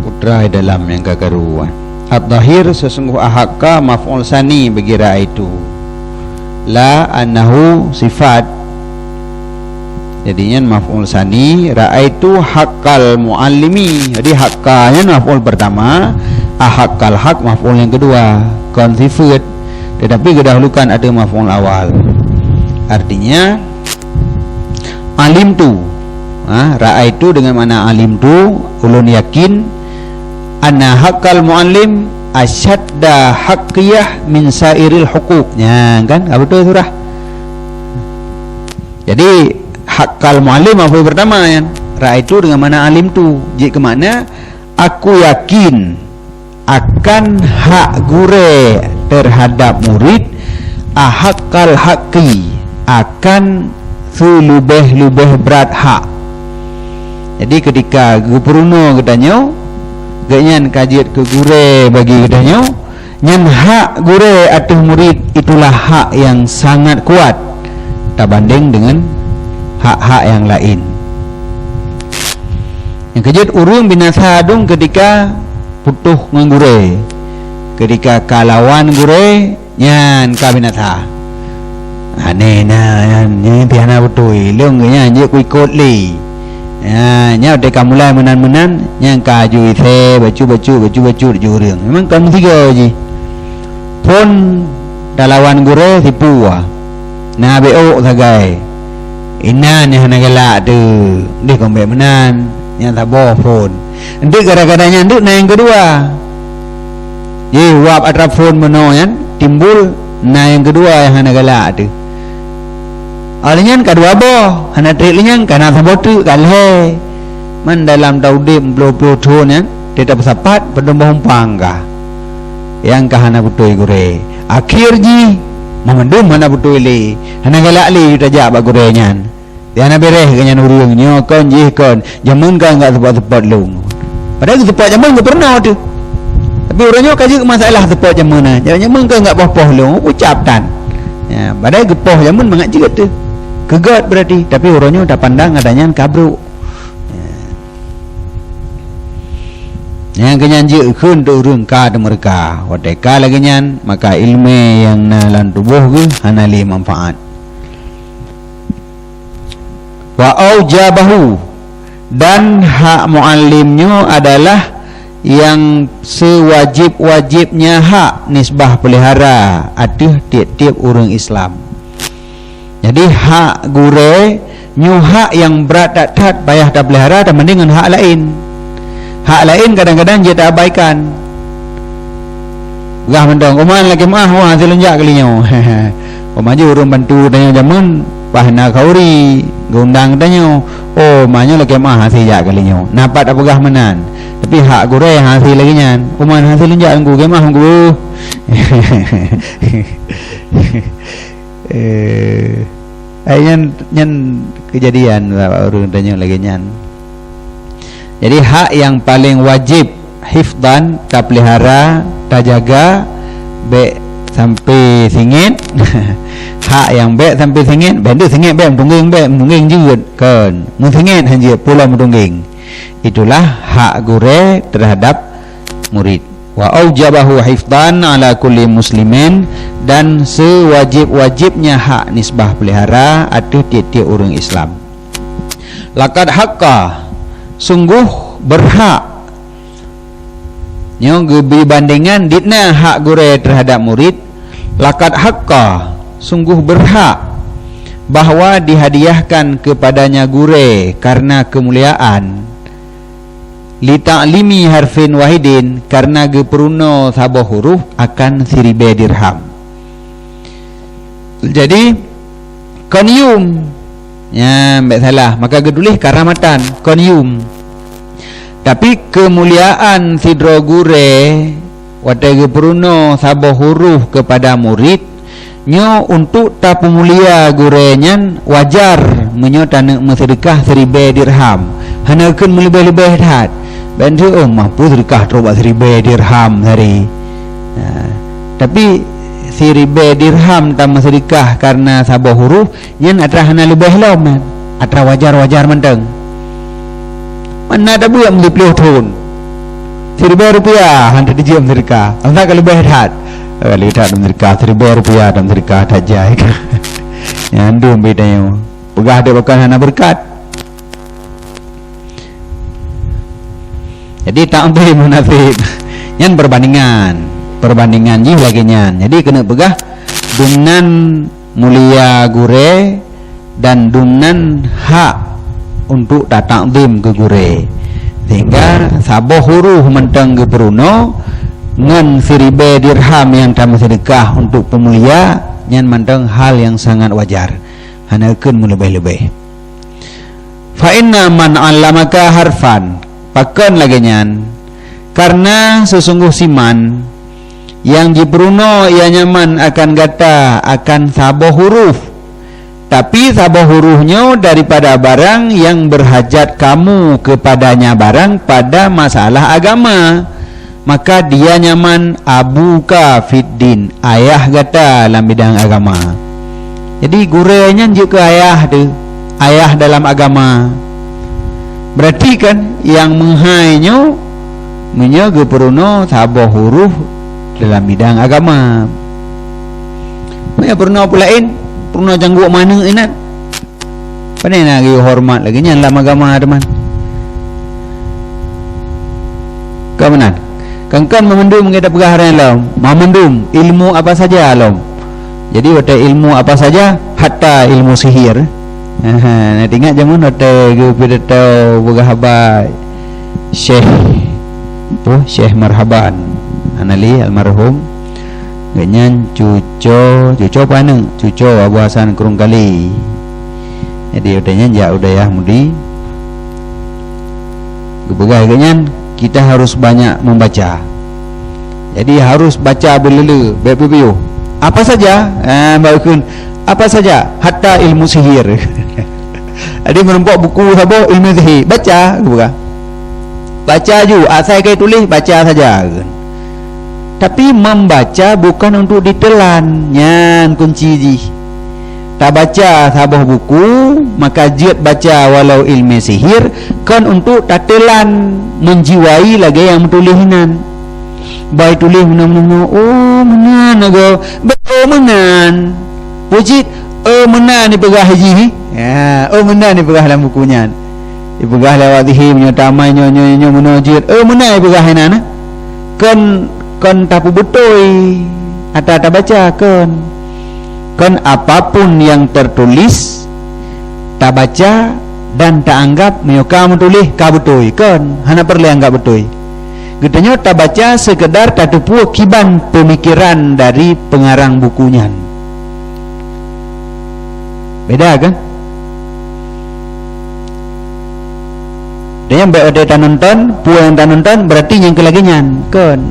Putra dalam nyang ka karu. Adh-dhahir, sesungguh ahaqqa maf'ul tsani bagi ra'aitu. La annahu sifat. Jadi nyan maf'ul tsani, ra'aitu haqqal muallimi. Jadi haqqa nyan maf'ul pertama, ahaqqal haq maf'ul yang kedua, kon sifat. Tetapi geudahulukan ateueh maf'ul awal. Artinya, alimtu. Ha, ra'aitu dengan makna alimtu, ulôn yakin, anna haqqal muallim asyadda haqqiyah min sairil huquq. Nyan kan, ka beutôi surah. Jadi, haqqal muallim apa pertama nyan? Ra'aitu dengan makna alimtu. Jeuet keu makna, aku yakin akan hak gurée teuhadap murit, ahaqqal haqqi, akan seuleubeh-leubeh brat hak. Jadi, ketika geupeurunoe geutanyoe, gobnyan ka jeuet keu gurée bagi geutanyoe, Nyan hak gurée ateueh murit itulah hak nyang sangat kuat tabandeng deungon hak-hak nyang laén. Nyang keujeuet ureuëng binasa dong keutika putôh ngon gurée, keutika ka lawan gurée, nyan ka binasa. Aneh na nyan, nyan pih hana beutôi. Lôn geuh nyan jeuet kuikot lé. Ha, nyan watée ka mulai meunan-meunan, nyan ka aju isée, bacut-bacut, bacut-bacut ju ureuëng. Memang kon meusigoe jih. Phon talawan gurée sipue. Na bék ôk sagai. Inan nyang hana galak teuh, deh kon bék meunan, nyang saboh phon. Enteuk gara-gara nyan deuek na nyang keudua. Jih wab atra phon meunoe nyan timbul na nyang keudua nyang hana galak teuh. Óh lheueh nyan ka dua boh, hana treb lheueh nyan ka na saboh teuk ka lhée. Man dalam taudeb ploh-ploh thon nyan, teutab sapat padum boh umpang ka. Nyang ka hana beutôi gurée. Akhé jih, meumandum hana beutôi lé. Hana galak lé tajak bak gurée nyan. Di hana béréh geuh nyan ureuëng nyoe kon jih kon, jameun ka nggak seupôt-seupôt lôn. Padahai geuseupôt jameun geupeurunoe teuh. Tapi uroe nyoe ka jeuet masalah seupôt jameun na. Jameun ka nggak poh-poh lôn, ucap tan. Ya, padahai geupoh jameun mangat jeuet teuh. Keugot berarti, tapi uroe nyoe tapandang ata nyan ka brok. Ya. Nyang keu nyan jeuet kheun teu ureuëng ka teumeureuka. Watée ka lagée nyan, maka iéleumé nyang na lam tuboh geuh hana lé manfaat. Wa aujabahu, dan hak muallim nyoe adalah nyang sewajib-wajibnya hak nisbah peulihara ateueh tieb-tieb ureuëng Islam. Jadi hak gurée nyoe hak nyang brat that-that payah tapeulihara tabandeng ngon hak laén. Hak laén kadang-kadang jeuet taabaikan. Peugah mantong, "Uma lakée meuáh, wah, hase lôn jak keulinyoe." Uma jih ureuëng bantu tanyoe jameun, bah na khauri, geundang tanyoe. "Oh, ma nyoe lakée meuáh hase jak keulinyoe." Na pat tapeugah meunan. Tapi hak gurée hase lagée nyan. "Uma hase lôn jak Teungku, lakée meuáh Teungku." Eh, ai nyan, nyan keujadian bak ureuëng tanyoe lagée nyan. Jadi hak nyang paleng wajéb hifdan, tapeulihara, tajaga, bék sampai singét. Hak nyang bék sampai singét, bék deuh singét bék, meutunggeng bék, meutunggeng jeuet kon. Meusingét han jeuet, pulo meutunggeng. Itulah hak gurée terhadap murid. Wa aujabahu hifdan ala kulli muslimin, dan sewajib-wajibnya hak nisbah peulihara ateueh tieb-tieb ureuëng Islam. Laqad haqqa, sungguh berhak. Nyoe geubri bandengan dikna hak gurée terhadap murid. Laqad haqqa, sungguh berhak bahwa dihadiahkan kepadanya gurée karena kemuliaan. Li ta'limi harfin wahidin, karena geupeurunoe saboh huruf akan siribée dirham. Jadi, kon yum. Ya, bék salah. Maka geutuléh karamatan, kon yum. Tapi keumuliaan sidroe gurée watée geupeurunoe saboh huruf keupada murid, nyoe untuk tapeumulia gurée nyan wajar meunyoe taneuk meuseudeukah siribée dirham. Hana kheun meuleubeh-leubeh that. Bék teuh, "Oh, mampu seudeukah trok bak siribée dirham sehari." Nah, tapi siribée dirham tameuseudeukah kareuna saboh huruf, nyan atra hana leubeh lom nyan, atra wajar-wajar mantong. Mana ada buet meusiploh thon. Siribée rupiah han teujeuem seudeukah. Asai ka leubeh that. Ka leubeh that meuseudeukah siribée rupiah dan meuseudeukah that jai. Nyan dum beda nyoe. Peugah dek bukan hana berkat. Jadi takzim munasib. Nyan perbandingan. Perbandingan jih lagée nyan. Jadi keuneuk peugah dumnan mulia gurée dan dumnan hak untuk tatakzim keu gurée. Sehingga saboh huruf mantong geupeurunoe ngon siribée dirham nyang tameuseudeukah untuk peumulia, nyan mantong hal nyang sangat wajar. Hana kheun meuleubeh-leubeh. Fa inna man 'allamaka harfan, pakon lagée nyan? Karena seusunggoh siman nyang jipeurunoe ia nyan man akan gata akan saboh huruf, tapi saboh huruf nyoe daripada barang nyang beurhajat kamu keupadanya barang pada masalah agama. Maka dia nyaman abuka fid din, ayah gata lam bidang agama. Jadi gurée nyan jeuet keu ayah teuh, ayah dalam agama. Berarti kan nyang meuhai nyoe meunyoe geupeurunoe saboh huruf dalam bidang agama. Meunyoe peurunoe peulaén, peurunoe cangguek maneuek inan. Pane na geuyue horeumat lagée nyan lam agama teuma. Ka meunan. Kan-kan meumandum nyang tapeugah hai lom, meumandum ilmu apa saja lom. Jadi watée ilmu apa saja, hatta ilmu sihir. Aha, na teuingat jameun watée geupidato peugah haba Syekh, peue, Syekh Marhaban Anali almarhum. Gobnyan cuco, cuco paneuk, cuco Abu Hasan Krueng Kali. Jadi, watée nyan jak u dayah Mudi. Geupeugah gobnyan, kita harus banyak membaca. Jadi, harus baca beuleu-leu, bék peubiyôh. Apa saja? Ah, baru kheun, apa saja, hatta ilmu sihir. Jadi, meurumpok buku saboh ilmu sihir. Baca, geupeugah. Baca ju, asai ka tuléh, baca saja. Tapi membaca bukan untuk ditelan, nyan kunci jih. Tabaca saboh buku, maka jeuet baca walau ilmu sihir, kon untuk tatelan, menjiwai lagée nyang meutuléh inan. Bai tuléh meunan-meunan, oh meunan agoe, bék oh meunan. Peue cit, oh meunan ipeugah jih. Ya, oh meunan ipeugah lam buku nyan. Ipeugah lé awak sihir meunyoe tamai nyoe, nyoe, nyoe meunoe jeuet. Oh meunan ipeugah inan. Kon, kon tapeubeutôi atra tabaca, kon. Kon apapun nyang teutuléh, tabaca dan taanggab meunyoe ka meutuléh ka beutôi, kon, hana peureulée anggab beutôi. Geutanyoe tabaca seukeudar tateupeue kiban peumikeran dari peungarang buku nyan. Beda kan? Dan nyang bék watée tanonton, peue nyang tanonton, berarti nyang keu lagée nyan, kon.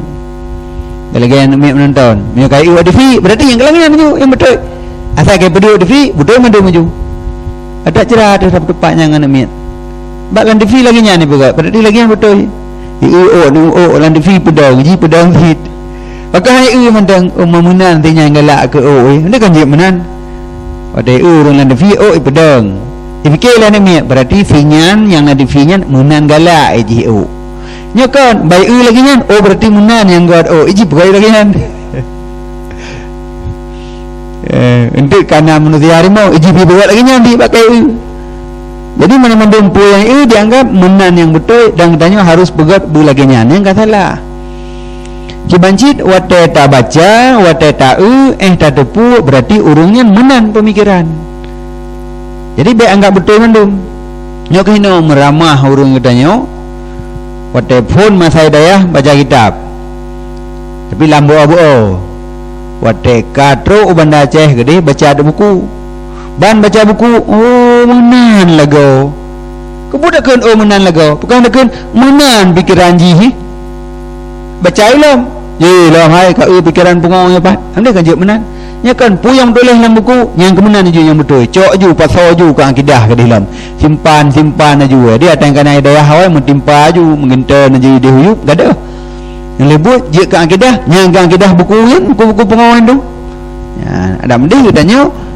Keu lagée nyan miet meunonton. Meunyoe ka iék di T V, berarti nyang keu lagée nyan ju, nyang beutôi. Asai ka peuduek di T V, beutôi mandum ju. Adak cira teuh sapeue teumpat nyang aneuk miet. Bak lam T V lagée nyan ipeugah, padahai lagée nyan beutôi. Ieu ôk, ni ôk lam T V peudong, ji peudong cit. Pakon hai eu mantong, oh, meunan si nyan galak keu ôk, eh. Nyan kan jeuet meunan. Watée eu ureuëng lam T V, ôk ipeudong. Ipike lé aneuk miet, berarti si nyan nyang lam T V nyan meunan galak, eh, jih ôk. Nyoe kon, bai eu lagée nyan, oh, berarti meunan nyang göt ôk, eh, ji peugah lagée nyan. Eh, enteuk kana manusia harimau, iji pih beugöt lagée nyan di bak kayée. Jadi, mandum peue nyang eu dianggap meunan nyang beutôi dan geutanyoe harôh beugöt beu lagée nyan, nyang ka salah. Kiban cit watée tabaca, watée ta-eu, eh, tateupeue, berarti ureuëng nyan meunan peumikeran. Jadi, bék anggap beutôi mandum. Nyoe keuh inoe meuramah ureuëng geutanyoe, watée phon masa dayah baca kitab. Tapi lam buku-buku, watée ka trok u Banda Aceh keudeh baca buku. Ban baca buku, oh, meunan lagoe. Keupeue takheun, oh, meunan lagoe? Pakon takheun meunan pikeran jih, eh? Baca ilom. Ye, lom hai ka eu pikeran pungo nyoe pat. Andai kan jeuet meunan. Nyoe kan peue nyang tuléh lam buku, nyang keu meunan ju nyang beutôi. Cok ju, pasoe ju keu akidah keudeh lom. Simpan, simpan aju. Di ateueh kana dayah awai meutimpa aju, meuginton aju di huyub, gadoh. Nyang leubuet jeuet keu akidah, nyang keu akidah buku nyan, buku-buku pungo nyan tu. Nyan, adak meudeh geutanyoe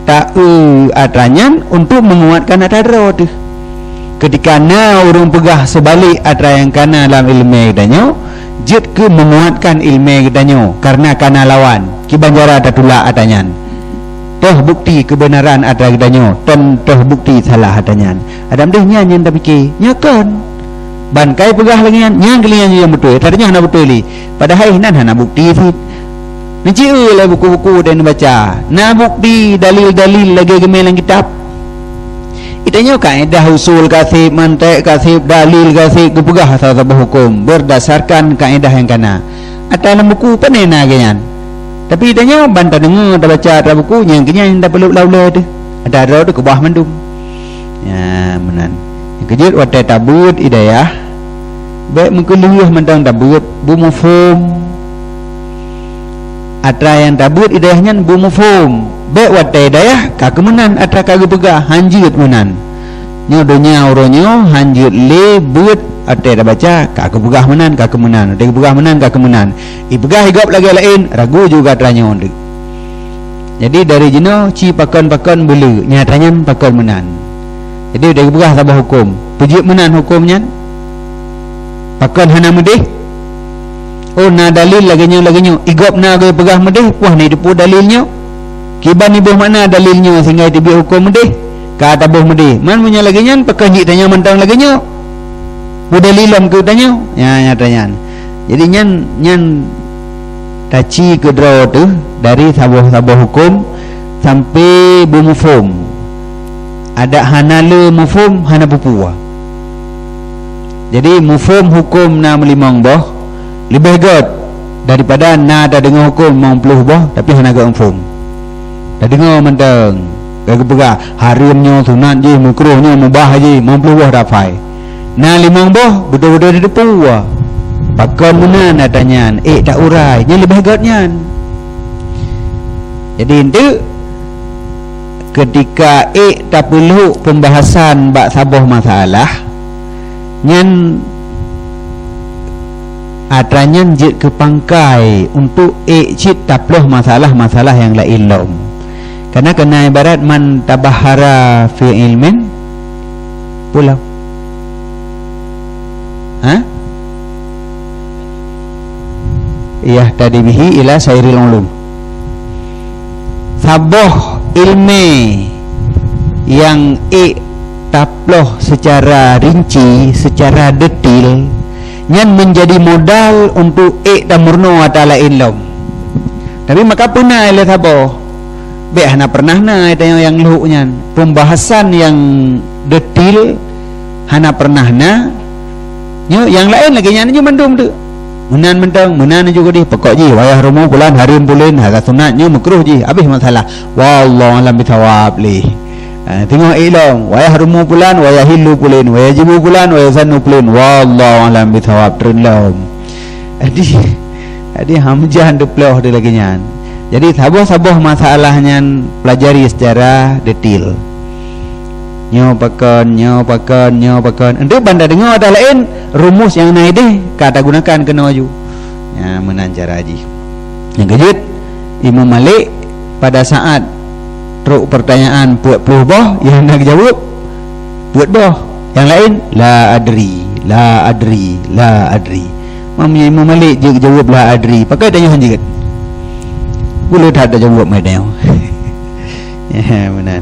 ta-eu atra nyan untuk meunguatkan atra droe teuh. Keutika na ureuëng peugah seubalek atra nyang kana lam iéleumé geutanyoe, jeuet keu meunguatkan iéleumé geutanyoe, kareuna kana lawan, kiban cara tatulak atra nyan. Toh bukti keubeunaran atra geutanyoe, ton toh bukti salah atra nyan. Adak meudeh nyan nyang tapike, nyoe kon. Ban kai peugah lagée nyan, nyang keu lagée nyan nyang beutôi, atra nyan hana beutôi lé. Padahai nan hana bukti cit. Neuci eu lé buku-buku dan neubaca. Na bukti dalil-dalil lagée geumé lam kitab. Geutanyoe kaedah usul ka seb, mantek ka seb, dalil ka seb, geupeugah saboh-saboh huköm beurdasarkan kaedah nyang kana. Atra lam buku pane na lagée nyan. Tapi geutanyoe ban tadeungoe, tabaca atra buku, nyang keu nyan tapeuleub lam ulée teuh. Atra droe teuh keubah mandum. Nyan meunan. Nyang keujeuet watée tabeuet i dayah, bék meukeuleueh mantong tabeuet, beumuphom. Atra nyang tabeuet i dayah nyan beumuphom. Bék watée i dayah ka keu meunan atra ka geupeugah, han jeuet meunan. Nyoe donya uroe nyoe han jeuet lé beuet Watée tabaca, ka keupeugah meunan, ka keu meunan. Watée keupeugah meunan, ka keu meunan. Ipeugah igob lagée laén, ragu juga atra nyoe deuek. Jadi, dari jinoe ci pakon-pakon beuleu, nyata nyan pakon meunan. Jadi, watée keupeugah saboh huköm, peujeuet meunan huköm nyan, pakon hana meudeh. Oh, na dalil lagée nyoe, lagée nyoe. Igob na geupeugah meudeh, puih ni teupeue dalil nyoe. Kiban iboh makna dalil nyoe sehingga teubiet huköm meudeh, ka taboh meudeh. Man meunyoe lagée nyan, pakon jeuet tanyoe mantong lagée nyoe. Peue dalil lom keu tanyoe? Nya, nyata nyan. Jadi nyan, nyan taci keudroe teuh dari saboh-saboh huköm sampai beumuphom. Adak hana le muphom, hana peue-peue. Jadi, muphom huköm na meulimong boh, leubeh gét daripada na tadeungoe huköm limong ploh boh, tapi hana gét muphom. Tadeungoe mantong, ka geupeugah, hareuem nyoe sunat jih, meukruh nyoe mubah jih, limong ploh boh taphai. Na limong boh, beutôi-beutôi tateupeue. Pakon meunan atra nyan, ék ta urai, nyan leubeh gét nyan. Jadi, enteuk Keutika ék tapeulhok peumbahasan bak saboh masalah, nyan atra nyan jeuet keu pangkai untuk ék cit taploh masalah-masalah nyang laén lom. Kana keunan ibarat man tabahara fi ilmin, pulang. Ha? Yahtadi bihi ila sairil ulum. Saboh ilmu nyang ék taploh secara rinci, secara detil, nyan menjadi modal untuk ék tameurunoe atra laén lom. Tapi maka peuna lé saboh, bék hana pernah na tanyoe nyang lhok nyan. Pembahasan nyang detil hana pernah na. Nyoe nyang laén lagée nyan nyoe mandum tu. Meunan mantong, meunan juga dih pokok jih wayah rumoh pulan, hareuem pulan, hana sunat, nyoe meukruh jih, habéh masalah. Wallahu a'lam bishawab lé. Ha, teungoh ék lom, wayah rumoh pulan, wayah hilu pulan, wayah jibu pulan, wayah sanu pulan. Wallahu a'lam bishawab treun lom. Jadi, jadi hamjan teuploh di lagée nyan. Jadi saboh-saboh masalah nyan pelajari secara detil. Nyoe pakon, nyoe pakon, nyoe pakon. Enteuk ban tadeungoe atra laén, rumus nyang na ideh ka tagunakan keunoe ju. Nya meunan cara jih. Nyang keujeuet, Imam Malik pada saat trok pertanyaan peuet ploh boh, nyang na geujaweueb peuet boh. Nyang laén, la adri, la adri, la adri. Mam Imam Malik jeuet geujaweueb la adri, pakon tanyoe hana jeuet? Gula that tajaweueb mai tanyoe. Ya, meunan.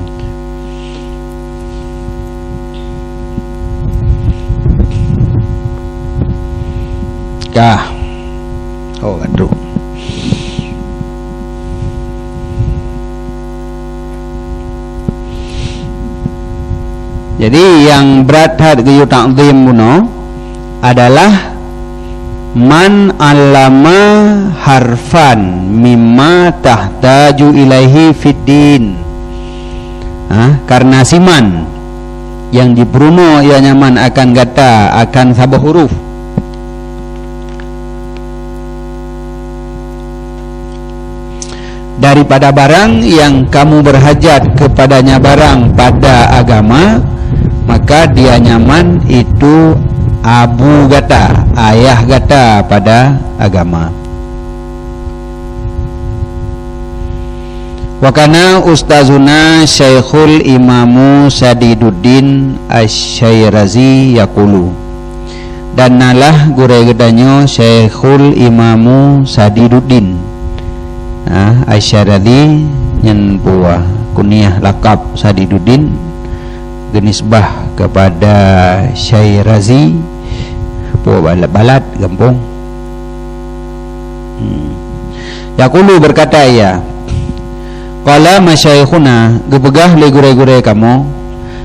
Kah. Oh, ka trok. Jadi, nyang brat that geuyue takzim bunoe adalah man 'allama harfan mimma tahtaju ilaihi fid din. Ha, karena si man nyang jipeurunoe ia nyan man akan gata akan saboh huruf daripada barang yang kamu berhajat kepadanya barang pada agama, maka dia nyan man itu abu gata, ayah gata pada agama. Wa kana ustazuna Syaikhul Imamu Sadiduddin Asy-Syairazi yaqulu. Dan nalah gurée geutanyoe Syaikhul Imamu Sadiduddin. Ha, Asy-Syairazi nyan buah kunyah lakab Sadiduddin, geunisbah kepada Syairazi, po balat-balat gampông. Hmm. Yaqulu, berkata ia, qala masyaikhuna, geupeugah lé gurée-gurée kamoe,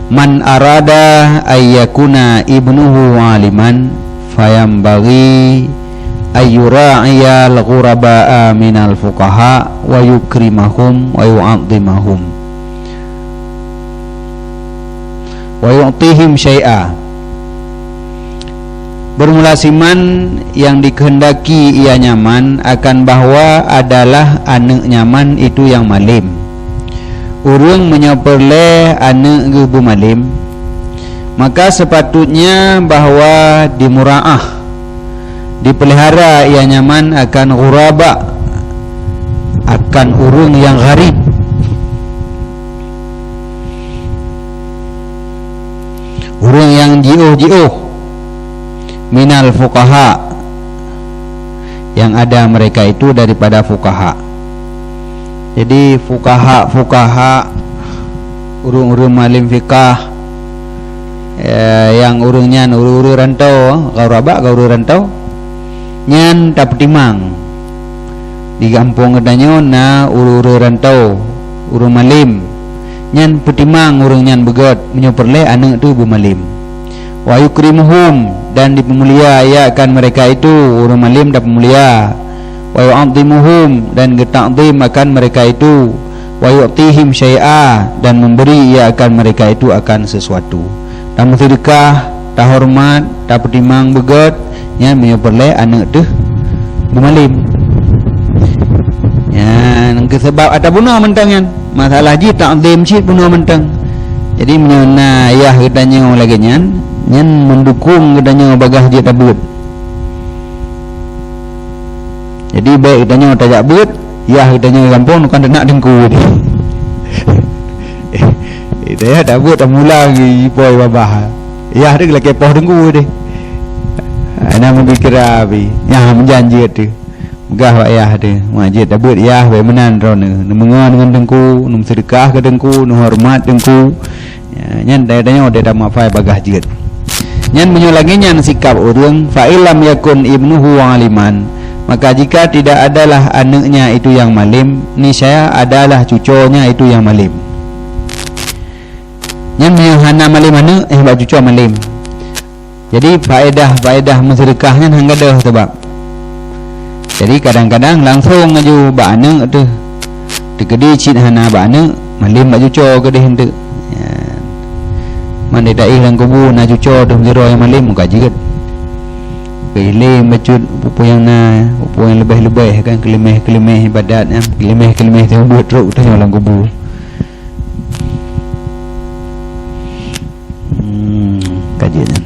man arada ayyakuna ibnuhu aliman, fayambaghi ayyura'iyal ghuraba minal fuqaha wa yukrimahum wa yu'azzimahum. Wa yu'tihim syai'a. Bermula siman yang dikehendaki ia nyan man akan bahwa adalah aneuëk nyan man itu nyang malém. Ureuëng meunyoe peureulée aneuëk geuh beumalém, Maka sepatutnya bahwa dimuraah, dipelihara ia nyaman akan ghuraba, akan ureuëng nyang gharib, ureuëng nyang jiôh-jiôh, minal fuqaha, yang ada mereka itu daripada fuqaha. Jadi fuqaha-fuqaha, ureuëng-ureuëng malem fikah, eh, nyang ureuëng nyan ureuëng-ureuëng rantau, ghuraba, ureuëng rantau, nyan tapeutimang. Di gampông geutanyoe na ureuëng-ureuëng rantau, ureuëng malem, nyan peutimang ureuëng nyan beugét meunyoe peureulée aneuëk teuh beumalem. Wa yukrimuhum, dan dipeumulia ia akan mereka itu, ureuëng malem tapeumulia. Wa yu'azzimuhum, dan geutakzim akan mereka itu. Wa yu'tihim syai'a, dan memberi ia akan mereka itu akan sesuatu. Tameuseudeukah, tahoreumat, tapeutimang beugét, nyan meunyoe peureulée aneuëk teuh beumalem. Nyan keu sabab ata bunoe mantong nyan. Masalah jih takzim cit bunoe mantong. Jadi meunyoe na yah geutanyoe lagée nyan, nyan meudukong geutanyoe bagaih jeuet tabeuet. Jadi bék geutanyoe tajak beuet, yah geutanyoe gampông, nukon teunak teungku deh. Geutanyoe tabeuet tamula geuipoh babah. Yah teuh geulakée poh teungku deh. Hana meupikira pi, nyang meujan jeuet teuh. Peugah bak yah teuh, "Mak jeuet tabeuet yah, bék meunan droeneuh. Neumeungon ngon teungku, neumeuseudeukah keu teungku, neuhoreumat teungku." Ya, nyan tanyoe deh tamafai bagaih jeuet. Nyan meunyoe lagée nyan sikap ureuëng, fa illam yakun ibnuhu aliman, maka jika tidak adalah aneuëknya itu yang malem, niscaya adalah cuconya itu yang malem. Nyan meunyoe hana malem aneuëk, eh, bak cucoe malem. Jadi faedah-faedah meuseudeukah nyan han gadôh sabab. Jadi kadang-kadang langsong laju bak aneuëk teuh. Teukeudi cit hana bak aneuëk, malem bak cucoe keudeh enteuk. Ya. Man di daéh lam kubu na cucoe teuh meujroe nyang malem muka jeuet. Keuilée bacut peue-peue nyang na, peue-peue nyang leubeh-leubeh kan, keuleumeh-keuleumeh ibadat nyan, keuleumeh-keuleumeh teuh buet trok teuh lam kubu. Hmm, kajian.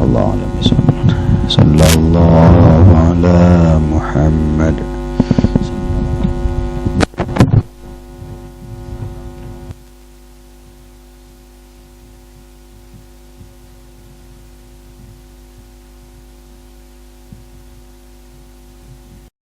Allahu a'lam bishawab. Sallallahu ala Muhammad.